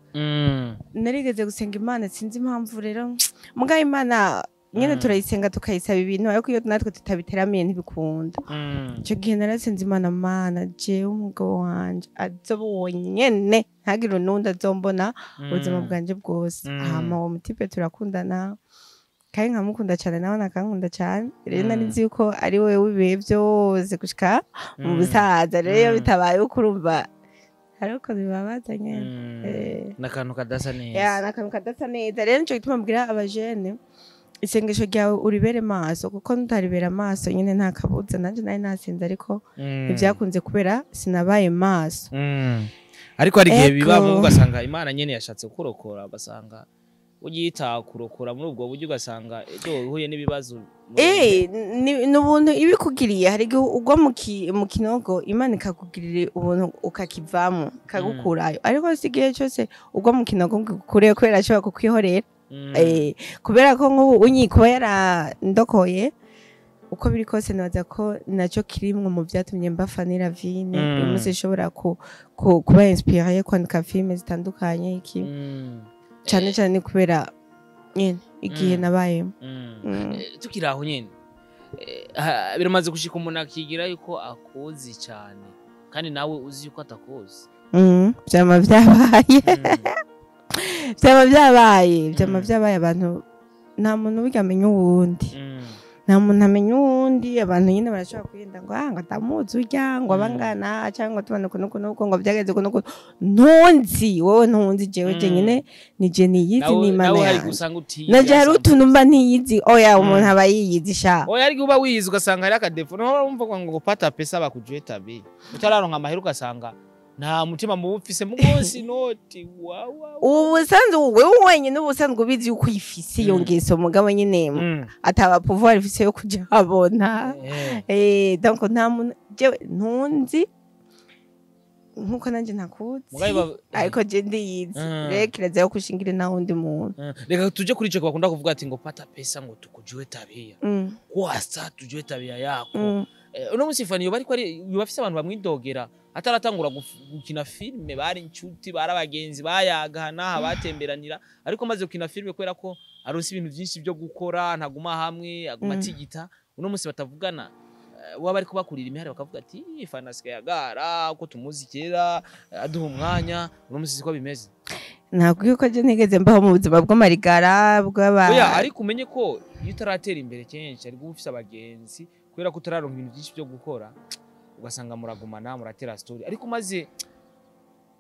narigeze gusenga Imana, sinzi impamvu rero, mugabo Imana nyene turayisenga tukayisaba ibintu, ariko iyo natwe tutabiteramiye ntibikunda. Icyo gihe narasenze Imana: Mana, jewe umugabo wanje azoba uwo nyene, ntagire unundi azombona ubuzima bwanje bwose. Hama uwo mutipe turakundana, kandi nkamukunda cyane, nawe nakankunda cyane. Rero nari nzi yuko ari we w'ibihe byose gushika mu busaza. Rero iyo bitabaye uko, urumva Ariko bibabaza nyene. N'akantu kadasa neza. Ya, n'akantu kadasa neza. Rero nico gituma mbwira abajene, isengesho ryawe uribere maso, kuko ntutaribera maso nyine nta kabuza. Nanje nari nasinze, ariko ntibyakunze kubera sinabaye maso. Ariko hari igihe biba, ugasanga Imana nyene yashatse kurokora, ugasanga ugiyita kurokora muri ubwo buryo, ugasanga ejo uhuye n'ibibazo. Ni ubuntu ibikugiriye. Hari igihe ugwa mu kinogo, Imana ikakugirira ubuntu ukakivamo, ikagukurayo. Ariko si igihe cyose ugwa mu kinogo ngo igukureyo, kubera ashobora kukwihorera. Kubera ko nk'ubu unyi kuba yarandokoye, uko biri kose nibaza ko nacyo kirimwo mu byatumye mba Fanny Lavine uyu munsi, ishobora kuba inspiré kwandika filime zitandukanye iki, cyane cyane kubera nyene igihe nabayemo. Tukiri aho nyene, biramaze gushika umuntu akigira yuko akuzi cyane kandi nawe uzi yuko atakuzi? Vyama vyabaye, vyama vyabaye, vyama vyabaye. Abantu, nta muntu burya amenya uwundi, nta muntu amenya uwundi. Abantu nyine barashobora kwirinda ngo ah, ngo ndamuzi urya, ngo abangana, cyangwa ngo tubana uku n'uku n'uku, ngo byageze uku n'uku. Ntunzi wowe, ntunzi jewe. Je nyine ni je niyizi n'Imana Nawe hari yanjye. gusanga utiyizi. Naje hari utuntu mba ntiyizi. Oya, umuntu aba yiyizi sha. Oya, ariko uba wiyizi, ugasanga hari akadéfaut. Niho wumva ngo gupata pesa bakujue tabia, utararonka amahera ugasanga nta mutima mubi ufise, mugosi noti wa wa. Ubusanzwe wewe wenyine ubusanzwe ubizi yuko uyifise iyo ngeso, mugabo nyine ataba pouvoir ifise yo kuja abona. Donc nta muntu, jewe ntunzi nkuko nanje ntakuzi, ariko je ndiyizi. Rero kirazira yo kushingira nta wundi muntu. Reka tuje kuri ico bakunda kuvuga ati ngo pata pesa ngo tukujue tabia, kwasa tujue tabia yako. Uno munsi Fanny yoba ariko ari yoba afise abantu bamwidogera ataratangura gukina filime, bari inshuti, bari abagenzi, bayagana, batemberanira, ariko maze gukina filime, kubera ko aronse ibintu byinshi byo gukora, ntaguma hamwe, aguma atigita, uno munsi batavugana, waba ariko bakurira imihari bakavuga ati: "Fanny asigaye agara uko tumuzi kera, aduha umwanya, uno munsi siko bimeze." Ntabwo yuko je nigeze mbaho mu buzima bw'amarigara bw'aba. Oya, ariko umenye ko iyo utaratera imbere kenshi ariko uba ufise abagenzi, kubera ko utararonka ibintu byinshi byo gukora, ugasanga muragumana, muratera story. Ariko umaze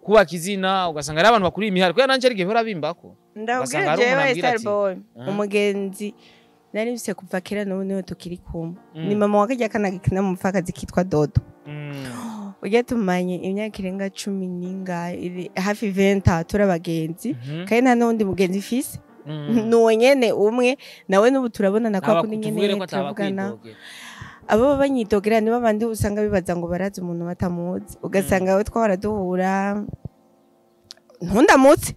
kubaka izina, ugasanga ari abantu bakuriye imihari, kubera nanje ari igihe bihora bimbako. Ndabwira Ugasanga hari umuntu jewe ambwira ati, Starboy, "Ah." umugenzi nari mfise kuva kera, n'ubu niwe tukiri kumwe, ni mama wa karya kana gikina mu mupfakazi kitwa Dodo. Ujya tumanye imyaka irenga 10 n'ingahe, hafi 20, turi abagenzi, kandi nta n'uwundi mugenzi mfise, nuwo nyene umwe nawe n'ubu turabonana kwa kundi tuvugire nyene ko turavugana. atabakwidogera. Abo baba banyidogera nibo bandi usanga bibaza ngo barazi umuntu batamuzi, ugasanga we twahora duhura ntundamutse,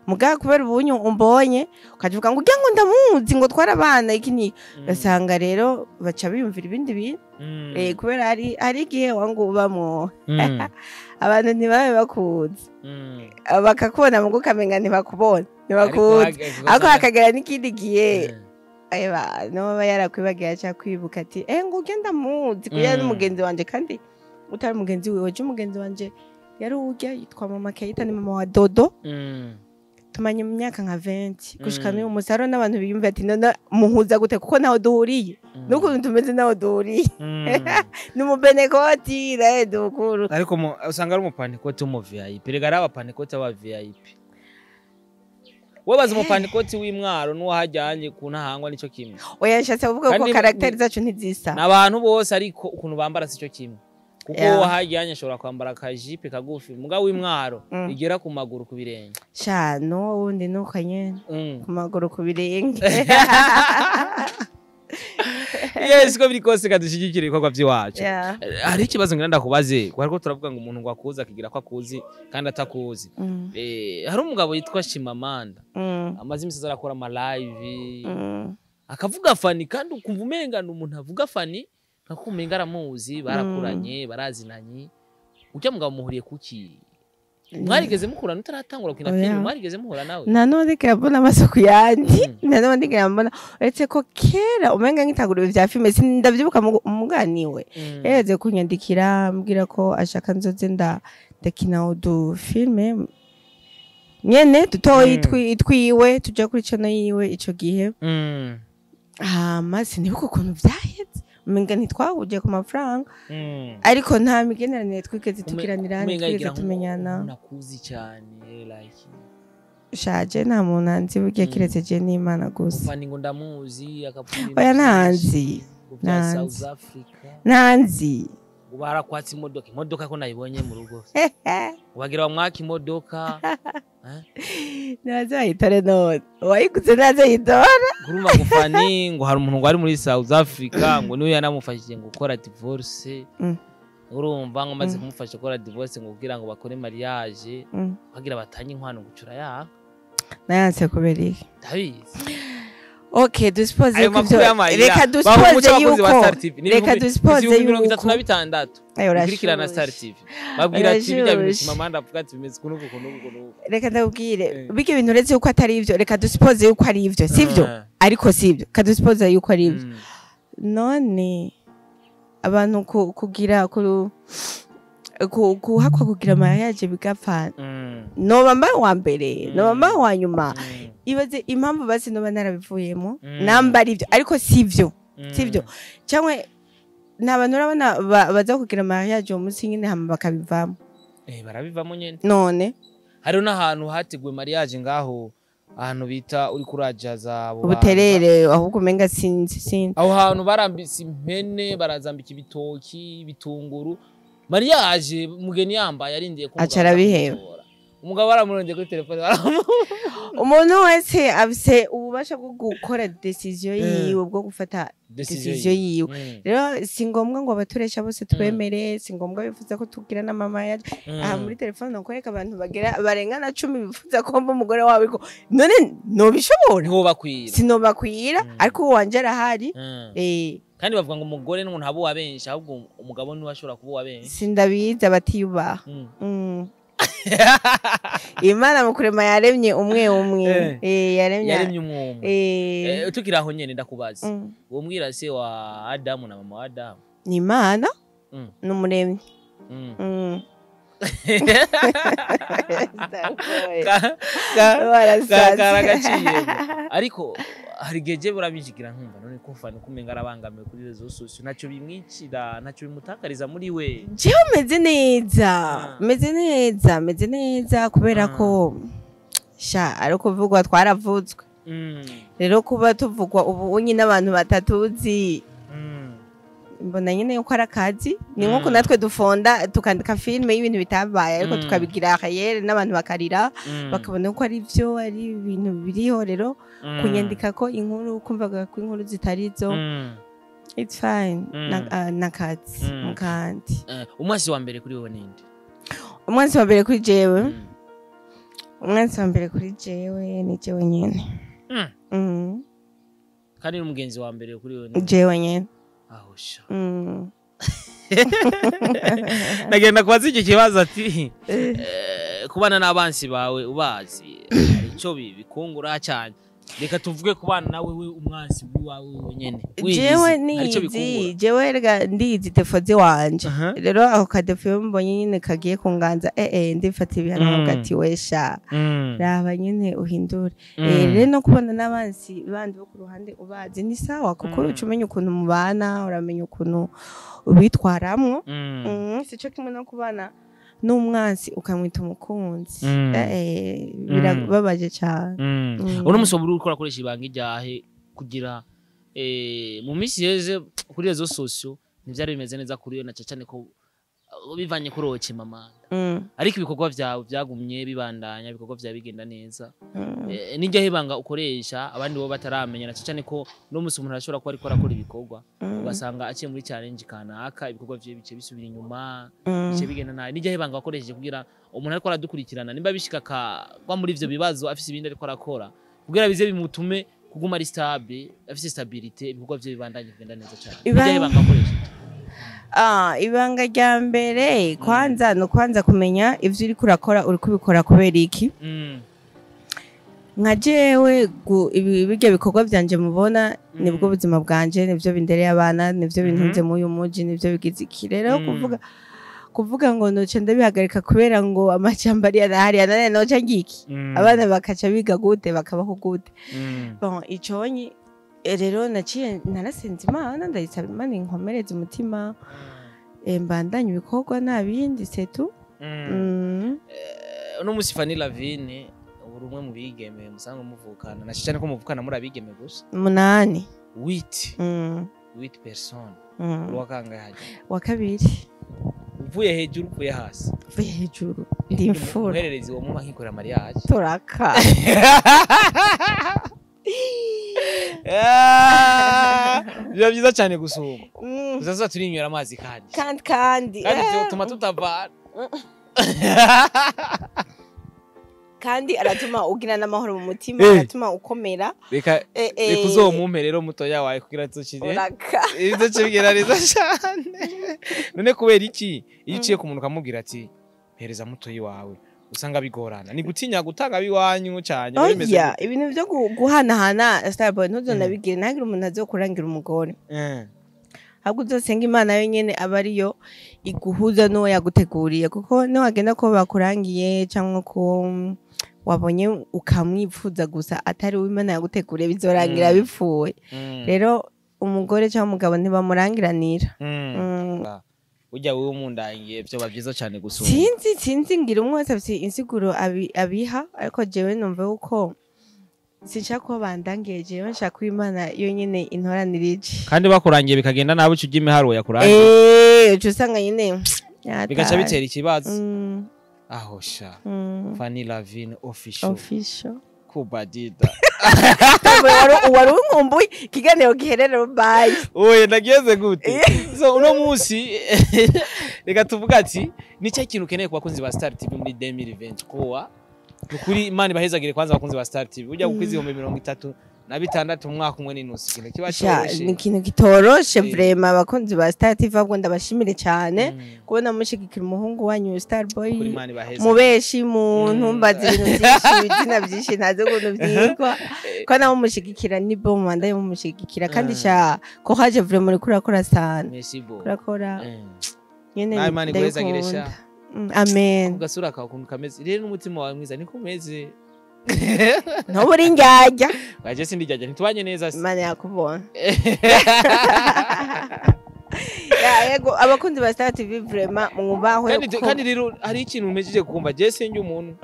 mugabo kubera ubunyu umbonye ukavuga ngo ujya ngo ndamuzi, ngo twarabana iki ni, ugasanga rero baca biyumvira ibindi bintu. Kubera hari igihe wanga ubamwo abantu ntibabe bakuzi, bakakubona mugo ukamenga ntibakubona, ntibakuzi, ariko hakagera n'ikindi gihe eba no yarakwibagiye, aca kwibuka ati eh, ngo ugenda muzi kuya n'umugenzi wanje, kandi utari umugenzi wiwe. Je umugenzi wanje yari urya yitwa mama Keita, ni mama wa Dodo. Tumanye mu myaka nka 20 gushika n'uyu munsi. Hariho n'abantu biyumva ati none muhuza gute, kuko naho duhuriye n'ukuntu tumeze, naho duhuriye ni umubenekoti nawe dukuru. Ariko usanga ari umupantekoti w'umu VIP. Rega ari abapantekoti aba VIP. Webaza umupantekoti w'imwaro n'uwahajyanye ku ntahangwa nico kimwe? Oya, nshatse kuvuga ko Kandi caractère zacu ntizisa. Ni abantu bose, ariko ukuntu bambara sico kimwe, kuko uwahajyanye ashobora kwambara akajipe kagufi, mugabo w'imwaro igera ku maguru, ku birenge. Sha, n'uwo wundi nuko nyene, ku maguru, ku birenge. Yes, ko biri kose kadushyigikira ibikorwa by'iwacu. Hari ikibazo ngira ndakubaze, kuko ariko turavuga ngo umuntu ngo akuzi akigira ko akuzi kandi atakuzi. Hari umugabo yitwa Shimamanda, amaze imisi arakora ama live, akavuga Fanny, kandi ukumva umenga ni umuntu avuga Fanny nka kumenga aramuzi, barakuranye, barazinanye. Ujya mugabo muhuriye kuki? Mwarigeze mukurana utaratangura gukina Oya. filime? Mwarigeze muhura nawe? Nta n'ubundi mbona amasuku yandi, nta n'ubundi mbona, uretse ko kera umenga nkitangura ibintu vya filime, sindavyibuka umuganiwe yareze kunyandikira ambwira ko ashaka nzoze ndakina udu filime nyene dutoyi twiwe tuja kuri channel yiwe ico gihe. Hama sinibuka ukuntu vyaheze. Umenga ntitwahuje ku mafaranga, ariko nta migenderanire twigeze tugiranira, Umenga ntitwigeze yigira tumenyana. Nakuzi cyane, like Shaje, nta muntu anzi burya, kiretse je n'Imana gusa. Ufani ngo ndamuzi, akavuga ibintu Oya, byinshi, ntanzi. ngo bya Ntanzi. South Africa, Ntanzi. ngo barakwatsa imodoka. Imodoka ko nayibonye mu rugo, ngo bagira bamwaka imodoka, eh? Naze bayitore none, uwayiguze naze yitora. Urumva ngo Fani, ngo hari umuntu ngo ari muri South Africa, ngo niwe yanamufashije ngo gukora divorce. Urumva ngo amaze kumufasha gukora divorce, ngo kugira ngo bakore mariage, bagira batanye inkwano, gucura ya Nayanse kubera iki? Ndabizi. Okay, dusuppose Ayo yuko makuru ivyo y'amayira reka dusuppose yuko reka dusuppose 36 yuko Ayo, ukurikirana urashushe. Star TV, babwira ati bijya bintu Urashushe. Chimamanda avuga ati bimeze uku n'uku n'uku n'uku. Reka ndabwire, bijya bintu, uretse yuko atari ivyo, reka dusuppose yuko ari ivyo, sivyo? Ariko sivyo, reka dusuppose yuko ari ivyo. None abantu kugira kuhakwa kugira mariage bigapfa, noba mba wa mbere, noba mba wa nyuma? Ibaze impamvu basi noba narabivuyemo, namba ari ivyo, ariko sivyo. Sivyo, cyangwa ni abantu urabona baza kugira mariage uwo munsi nyine, hama bakabivamo. Eh, barabivamo nyene. None Hariho n'ahantu hateguwe mariage ngaho, ahantu bita uri kurajaza abo bantu. Ubuterere ahubwo, umenga sinzi, sinzi. Aho hantu barambitse impene, barazambika ibitoki, ibitunguru, mariage mugeni yambaye arindiye ko umugabo Aca arabiheba. azamutora. Umugabo baramurondeye kuri telefone, baramu Umuntu wese afise ububasha bwo gukora décision yiwe, bwo gufata décision yiwe. Rero si ngombwa ngo abaturesha bose tubemere, si ngombwa bifuza ko tugira n'amama yacu aha muri telefone nokwereka abantu bagera barenga na 10 bifuza ko mba umugore wawe, ariko none nobishobora? Ntiwobakwira. Sinobakwira, ariko uwo wanje arahari. Kandi bavuga ngo umugore n'umuntu aba uwa benshi, ahubwo umugabo niwe ashobora kuba uwa benshi. Sindabizi, abatiyubaha. Imana mu kurema yaremye umwe umwe. Yaremye. Yaremye umwe umwe. Tukiri aho nyene, ndakubaza, uwo mwirase wa Adamu na mama wa Adamu? Ni Imana, ni umuremyi. Barasaze. Karagaciye, ariko hari igihe je burabishigira nkumva none ko Fani kumenga arabangamiwe kuri réseaux sociaux, ntacyo bimwicira, ntacyo bimutakariza muri we. Jewe meze neza, meze neza, meze neza, kubera ko sha ari kuvugwa twaravutswe. Rero kuba tuvugwa ubu nyine abantu batatuzi, mbona nyine yuko ari akazi, ni nkuko natwe dufonda tukandika filime y'ibintu bitabaye, ariko tukabigira réel n'abantu bakarira, bakabona ko ari byo, ari ibintu biriho. Rero kunyandika ko inkuru, kumvaga ko inkuru zitari zo, it's fine. Nakazi mukandi. Umwansi wa mbere kuri wowe ninde? Umwansi wa mbere kuri jewe? Umwansi wa mbere kuri jewe ni jewe nyene. Kandi n'umugenzi wa mbere kuri wowe ninde? Jewe nyene. Aho sha. Nagenda kubaza iki kibazo ati kubana n'abansi bawe ubazi, hari icyo bikungura cyane? Reka tuvuge kubana nawe, we umwansi wawe wenyene wiyizi, Jewe hari icyo nizi bikungura? Jewe rega ndizi défauts ziwanje. Rero ako ka défaut iyo mbonye nyine kagiye kunganza, ndifata ibihano, nkavuga ati wesha, raba nyine uhindure. Rero no kubona n'abansi bandi bo ku ruhande ubazi ni sawa, kuko uca umenya ukuntu mubana, uramenya ukuntu ubitwaramwo. Sico kimwe no kubana n'umwansi ukamwita umukunzi. Birababaje cyane. Uno musi waba uriko urakoresha ibanga iryahe kugira mu minsi yeze kuri réseaux sociaux ntivyari bimeze neza kuri yo, na cane ko bivanye kuri wowe Chimamanda, ariko ibikorwa vyawe vyagumye bibandanya, ibikorwa vyawe bigenda neza. N'iryahe ibanga ukoresha abandi bo bataramenya, na cane ko no musi umuntu arashobora kuba ariko arakora ibikorwa, ugasanga aciye muri challenge kanaka, ibikorwa vyiwe bice bisubira inyuma, bice bigenda nabi? N'iryahe ibanga wakoresheje kugira umuntu ariko aradukurikirana, nimba bishika akagwa muri ivyo bibazo, afise ibindi ariko arakora kugira bize bimutume kuguma ari stable, afise stabilité, ibikorwa vyiwe bibandanye kugenda neza cane? N'iryahe ibanga wakoresheje? Ibanga rya mbere kwanza ni ukwanza kumenya ivyo uriko urakora, uri kubikora kubera iki. Nka jewe birya bikorwa vyanje mubona, nibwo buzima bwanje, nivyo bindereye abana, nivyo bintunze muri uyu muji, nivyo bigize iki. Rero kuvuga ngo noca ndabihagarika kubera ngo amajambo ariya na hariya, none noca ngiki? Abana bakaca biga gute, bakabaho gute? Bon, iconyi Rero naciye narasenze Imana, ndayisaba Imana inkomereze umutima, mbandanye ibikorwa nta bindi, setu. Uno musi Fanny Lavine, uri umwe mu bigeme musanga muvukana, na cyane ko muvukana muri abigeme gusa. 8. Huit. Huit personnes. Uri wakangahe hajya? Wa kabiri. Uvuye hejuru, uvuye hasi? Mvuye hejuru, ndi imfura. Umuhererezi wo muma nkikorera mariage. Turaka. Biba byiza cyane gusuma. Tuzaza turinywera amazi kandi. Kandi kandi. Kandi byotuma tutavana. Kandi aratuma ugira n'amahoro mu mutima, aratuma ukomera. Reka reka uzomumpe rero mutoya wawe kugira tuzokire. Uraka. Ibyo kibwira neza cyane. None kubera iki iyo uciye ku muntu ukamubwira ati mpereza mutoyi wawe, usanga bigorana? Ni gutinya gutanga abiwanyu cyane bimeze Oya, gute? Ibintu byo guhanahana, Starboy, ntuzonabigire, ntagire umuntu azokurangira umugore. Ahubwo uzosenga Imana yo nyene aba ariyo iguhuza n'uwo yaguteguriye, kuko niwagenda ko bakurangiye cyangwa ko wabonye ukamwipfuza gusa atari uwo Imana yaguteguriye, bizorangira bipfuye. Rero umugore cyangwa umugabo ntibamurangiranira. Ujya wowe umundangiye byoba byiza cyane gusumba. Sinzi, ngira umwe wese afite insiguro abiha, ariko jewe numva yuko sinshaka ko bandangiye, jewe nshaka ko Imana yonyene intoranirije. Kandi bakurangiye bikagenda nabi, uca ujya imiharuro yakurangiye. Uca usanga nyene yataye. Bigaca bitera ikibazo. Aho sha. Fanny Lavine official. Official. Kubadida. Wari unkumbuye ikiganiro giherera, bye. Oye, nageze gute? So uno munsi reka tuvuga ati ni cyo kintu ukeneye ku bakunzi ba Star TV muri 2023. Nukuri Imana ibahezagire kwanza abakunzi ba Star TV. Ujya gukwiza 36,000 mu mwaka umwe n'inusu, ikintu kiba Sha, cyoroshe. Ni ikintu kitoroshe vraiment. Abakunzi ba Star TV, ahubwo ndabashimire cyane kubona mushigikira umuhungu wanyu Starboy. Kuri Imana ibahezagire. Mubeshi mu ntumbaze ibintu byinshi, ibizina byinshi ntazi ukuntu byitwa, ko nawe mushigikira ni bo mubandaye mumushigikira kandi. Sha, ko haje vraiment uriko urakora sana. Merci beaucoup. Urakora nyene. Nawe Imana iguhezagire sha. Ndabikunda. Amen. Ku gasura kawe ukuntu kameze rero n'umutima wawe mwiza niko umeze. Ntuba uri indyarya. Baje sindijyajya, ntitubanye neza se? Imana yakubona. Ya, yego, abakunzi ba Star TV vraiment mwubahwe. Kandi kandi rero hari ikintu umejeje kumva, je sinjye umuntu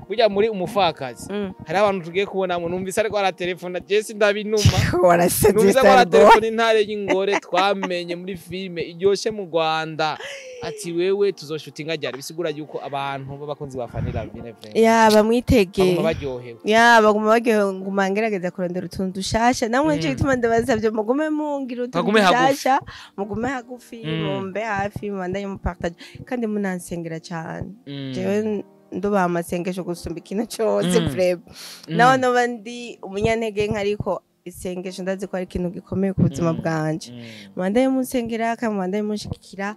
burya muri umufakazi, hari abantu tugiye kubonamo, numvise ariko aratelefona, je sindabinuma. Warasetse. Numvise ko Starboy. aratelefona intare y'ingore twamenye muri filime iryoshe mu Rwanda, ati wewe tuzoshutinga ryari? Bisigura yuko abantu b'abakunzi ba Fanny Lavine vraiment Ya, bamwitege. baguma baryohewe. Ya, baguma baryohewe. Nguma ngerageza kurondera utuntu dushasha namwe, nico gituma ndabasavye mugume mungira utuntu Bagume hagufi. dushasha, mugume hagufi, mumbe hafi, mubandanye mupartage kandi munansengera cyane. Jewe ndubaha amasengesho gusumba ikintu cose. Vraiment, naho noba ndi umunyantege nke, ariko isengesho ndazi ko ari ikintu gikomeye ku buzima bwanje. Mubandanye munsengera kandi mubandanye munshigikira.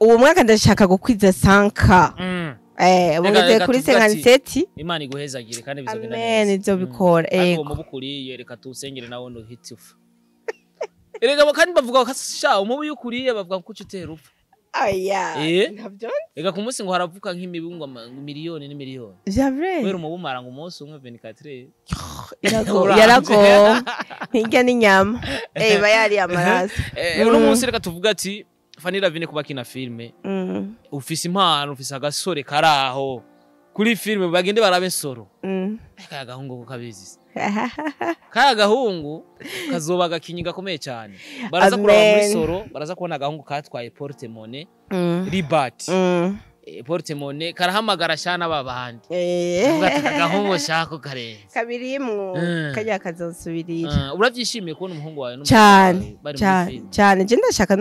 Uwo mwaka ndashaka gukwiza 5K. Ubu Reka- ngeze reka kuri tuvuge ati, 57. Imana iguhezagire kandi bizogenda Amen. neza. Izobikora. Kandi uwo Ego. mubu ukuriye, reka tuwusengere nawe ntuhite upfa. Erega kandi bavuga ko sha umubu iyo ukuriye bavuga ko uca utera upfa. Aya. Ntabyo. Reka ku munsi ngo haravuka nk'imibu ngo miliyoni n'imiliyoni. Vya vrai. Kubera umubu umara ngo umunsi umwe 24. Irago Uranje. yarago ntirya n'inyama, iba yariye amaraso. Uno munsi reka tuvuga ati Fanny Lavine kuba kina filme, ufise impano, ufise agasore karaho kuri filme, bagende barabe Nsoro. Kaya gahungu ko kabizi, kaya gahungu kazoba agakinyi gakomeye cyane. Baraza kuraba muri Amen. Soro, baraza kubona agahungu katwaye porte-monnaie Ribat. Porte-monnaie karahamagara shana babandi. Uvuga ati agahungu shako karenze. Kabirimwo. Kajya kazosubirira. Urabyishimiye kubona umuhungu wawe n'umukobwa Cyane. wawe bari muri Cyane. filime? Cyane, je ndashaka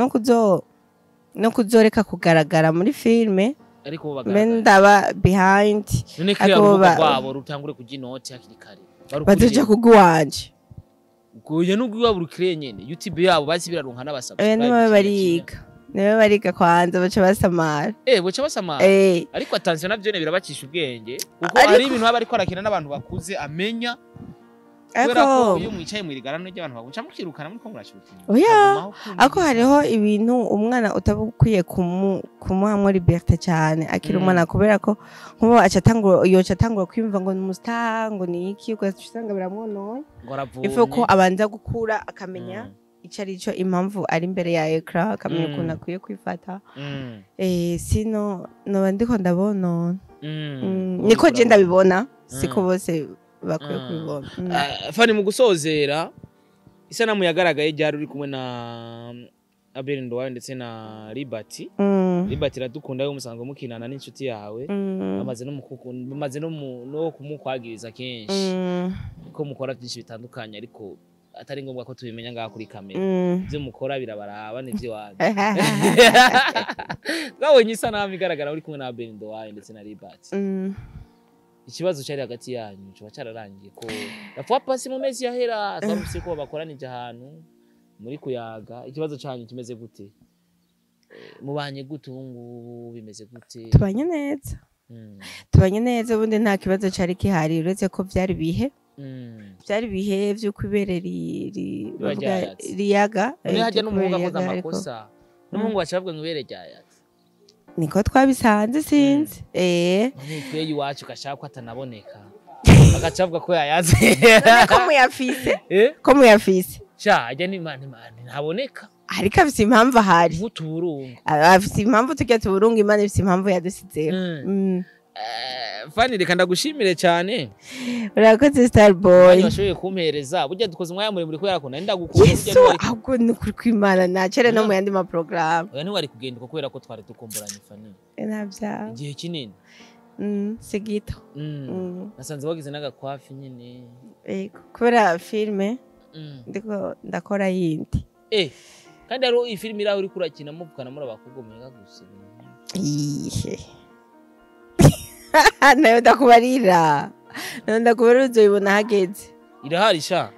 no kuzoreka kugaragara muri filme. Ariko bo Mbe bagaragara ndaba behind. None kiriya Ariko urubuga rwabo rutangure kurya inoti hakiri kare. Bazoja kugwanje. Kuye nubwo iwabo rukiriye nyene YouTube yabo basi biraronka n'abasubscribe. Niba bariga, niba bariga kwanza baca basamara. Boca basamara. Ariko attention, navyo ne birabakisha ubwenge kuko hari ibintu aba ariko arakina n'abantu bakuze amenya. Kubera ko iyo mwicaye mwirigara no ry'abantu baguca mukirukana muri ko murashutinga. Oya, ako hariho ibintu umwana utabukwiye kumuhamwo liberté cyane akiri umwana, kubera ko nkubo aca atangura yoca atangura kwiyumva ngo ni umustar, ngo ni iki, ugaca usanga biramwonona. Ngo aravumye. Ifu ko abanza gukura akamenya ico ari cyo, impamvu ari imbere ya écran, akamenya ukuntu akwiye kwifata. Sino noba ndiko ndabonona. Niko je ndabibona, siko bose bakwiye kubibona. Fani, mu gusozera, isanamu yagaragaye ryari uri kumwe na Abel Nduwayo ndetse na Liberty? Liberty iradukunda yo musanzwe mukinana n'inshuti yawe. Bamaze no bamaze no kumukwagiriza kenshi ko mukora byinshi bitandukanye, ariko atari ngombwa ko tubimenya ngaha kuri kamera. Ibyo mukora birabaraba n'iby'iwanyu. Twabonye isanamu igaragara uri kumwe na Abel Nduwayo ndetse na Liberty. Ikibazo cyari hagati yanyu kiba cyararangiye? Ko la fois passée, mu mezi yahera, twarumvise ko bakoranije ahantu muri kuyaga. Ikibazo cyanyu kimeze gute? Mubanye gute ubu ngubu, bimeze gute? Tubanye neza. Tubanye neza, ubundi nta kibazo cari gihari, uretse ko vyari bihe vyari bihe vy'uko ibere Riba bavuga ryayatse. Riyaga. None hajya vy'uko n'umuhungu ibere akoze riyaga, ariko amakosa, n'umuhungu baca bavuga ngo ibere ryayatse. Niko twabisanze, sinzi. None twe iwacu gashaka ko atanaboneka, bagaca bavuga ko yayatse. None ko muyafise? Eh? Ko muyafise? Sha, ajya ni ntaboneka. Ariko afise impamvu ahari. Nk'utuburungu. Afise impamvu, turya tuburungu, Imana ifise impamvu yadusizeho. Fani, reka ndagushimire cyane. Urakoze, Starboy. Umwanya washoboye kumpereza, burya dukoze umwanya muremure kubera ko nari ndagukunda. Burya Yesu, ahubwo ni ukuri kw'Imana nacere no mu yandi maporogaramu. Oya, ntiwari kugenda uko kubera ko twari dukumburanye, Fani, Ntabyaha. igihe kinini. Si gito. Nasanze wagize n'agakwafi nyine. Yego, kubera filime ndiko ndakora yindi. Kandi hariho iyi filime iraho uriko urakina muvugana muri abakobwa umenga gusa ibintu nk'ibyo. Ihe, nayo ndakubarira, nayo ndakubarira, uzoyibona hageze. Irahari sha.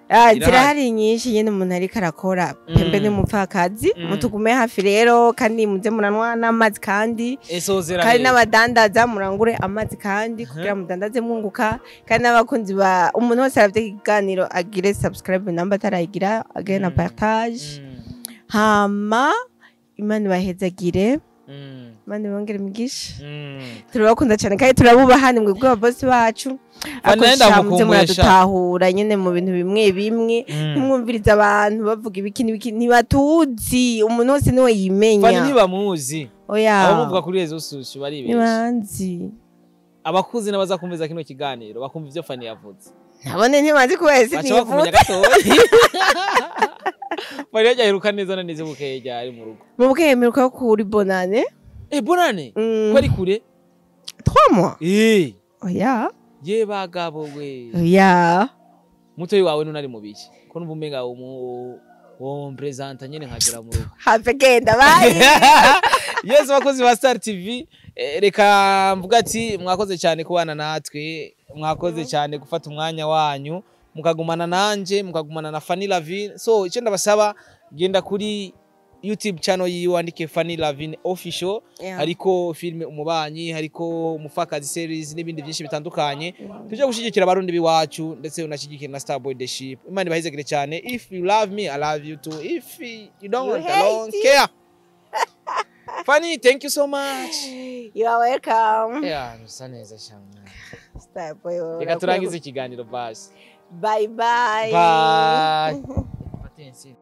Ah, Irahari. Zirahari nyinshi nyene umuntu ariko arakora. Pembe ni umupfakazi. Mutugume hafi rero, kandi muze muranwa n'amazi kandi Esozera kandi rero. n'abadandaza murangure amazi kandi kugira mudandaze mwunguka, kandi n'abakunzi ba umuntu wese aravye ikiganiro agire subscribe namba atarayigira, agire na partage. Hama Imana ibahezagire. Imana ibongere imigisha. Turabakunda cyane kandi turabubaha, ni mwebwe ababosi bacu. Fani, Ariko sha, muze ndamukumbuye sha. muradutahura nyene mu bintu bimwe bimwe. Ntimwumvirize abantu bavuga ibiki n'ibiki, ntibatuzi. Umuntu wese niwe Fani yimenya. ntibamuzi. Oya. Abamuvuga kuri réseaux sociaux baribesha. Ntibanzi. Abakuzi n'abaza kumviza kino kiganiro bakumva ivyo Fani yavuze, Nabone ntibazi kubera baca bakumenya sinivuga. gatoya. Fani yagiye aheruka neza na neza bukeye ryari mu rugo? Mu bwemeruka kuri bonane. Bonane ko ari kure? 3 mois. Oya. Ye bagabo we. Oya. Mutoyi wawe none ari mu biki, ko numva umenga umu wo mpresenta nyene nkagera mu rugo? Have, genda, bye. Yes, bakozi ba Star TV, reka mvuga ati mwakoze cyane kubana natwe, mwakoze cyane gufata umwanya wanyu mukagumana nanje, mukagumana na Fanny Lavine. So icyo ndabasaba, genda kuri YouTube channel yiwe, wandike Fanny Lavine Official. Hariko filme Umubanyi, hariko Umufakazi series n'ibindi byinshi bitandukanye. Tujye gushyigikira abarundi biwacu, ndetse unashyigikira na Starboy the Ship. Imana ibahezegere cyane. If you love me, I love you too. If you don't, You I don't hate. care. Fanny, thank you so much. You are welcome. Yeah, usa neza cyane. Starboy, Reka turangize ikiganiro basi. Bye bye. Bye. Patensi.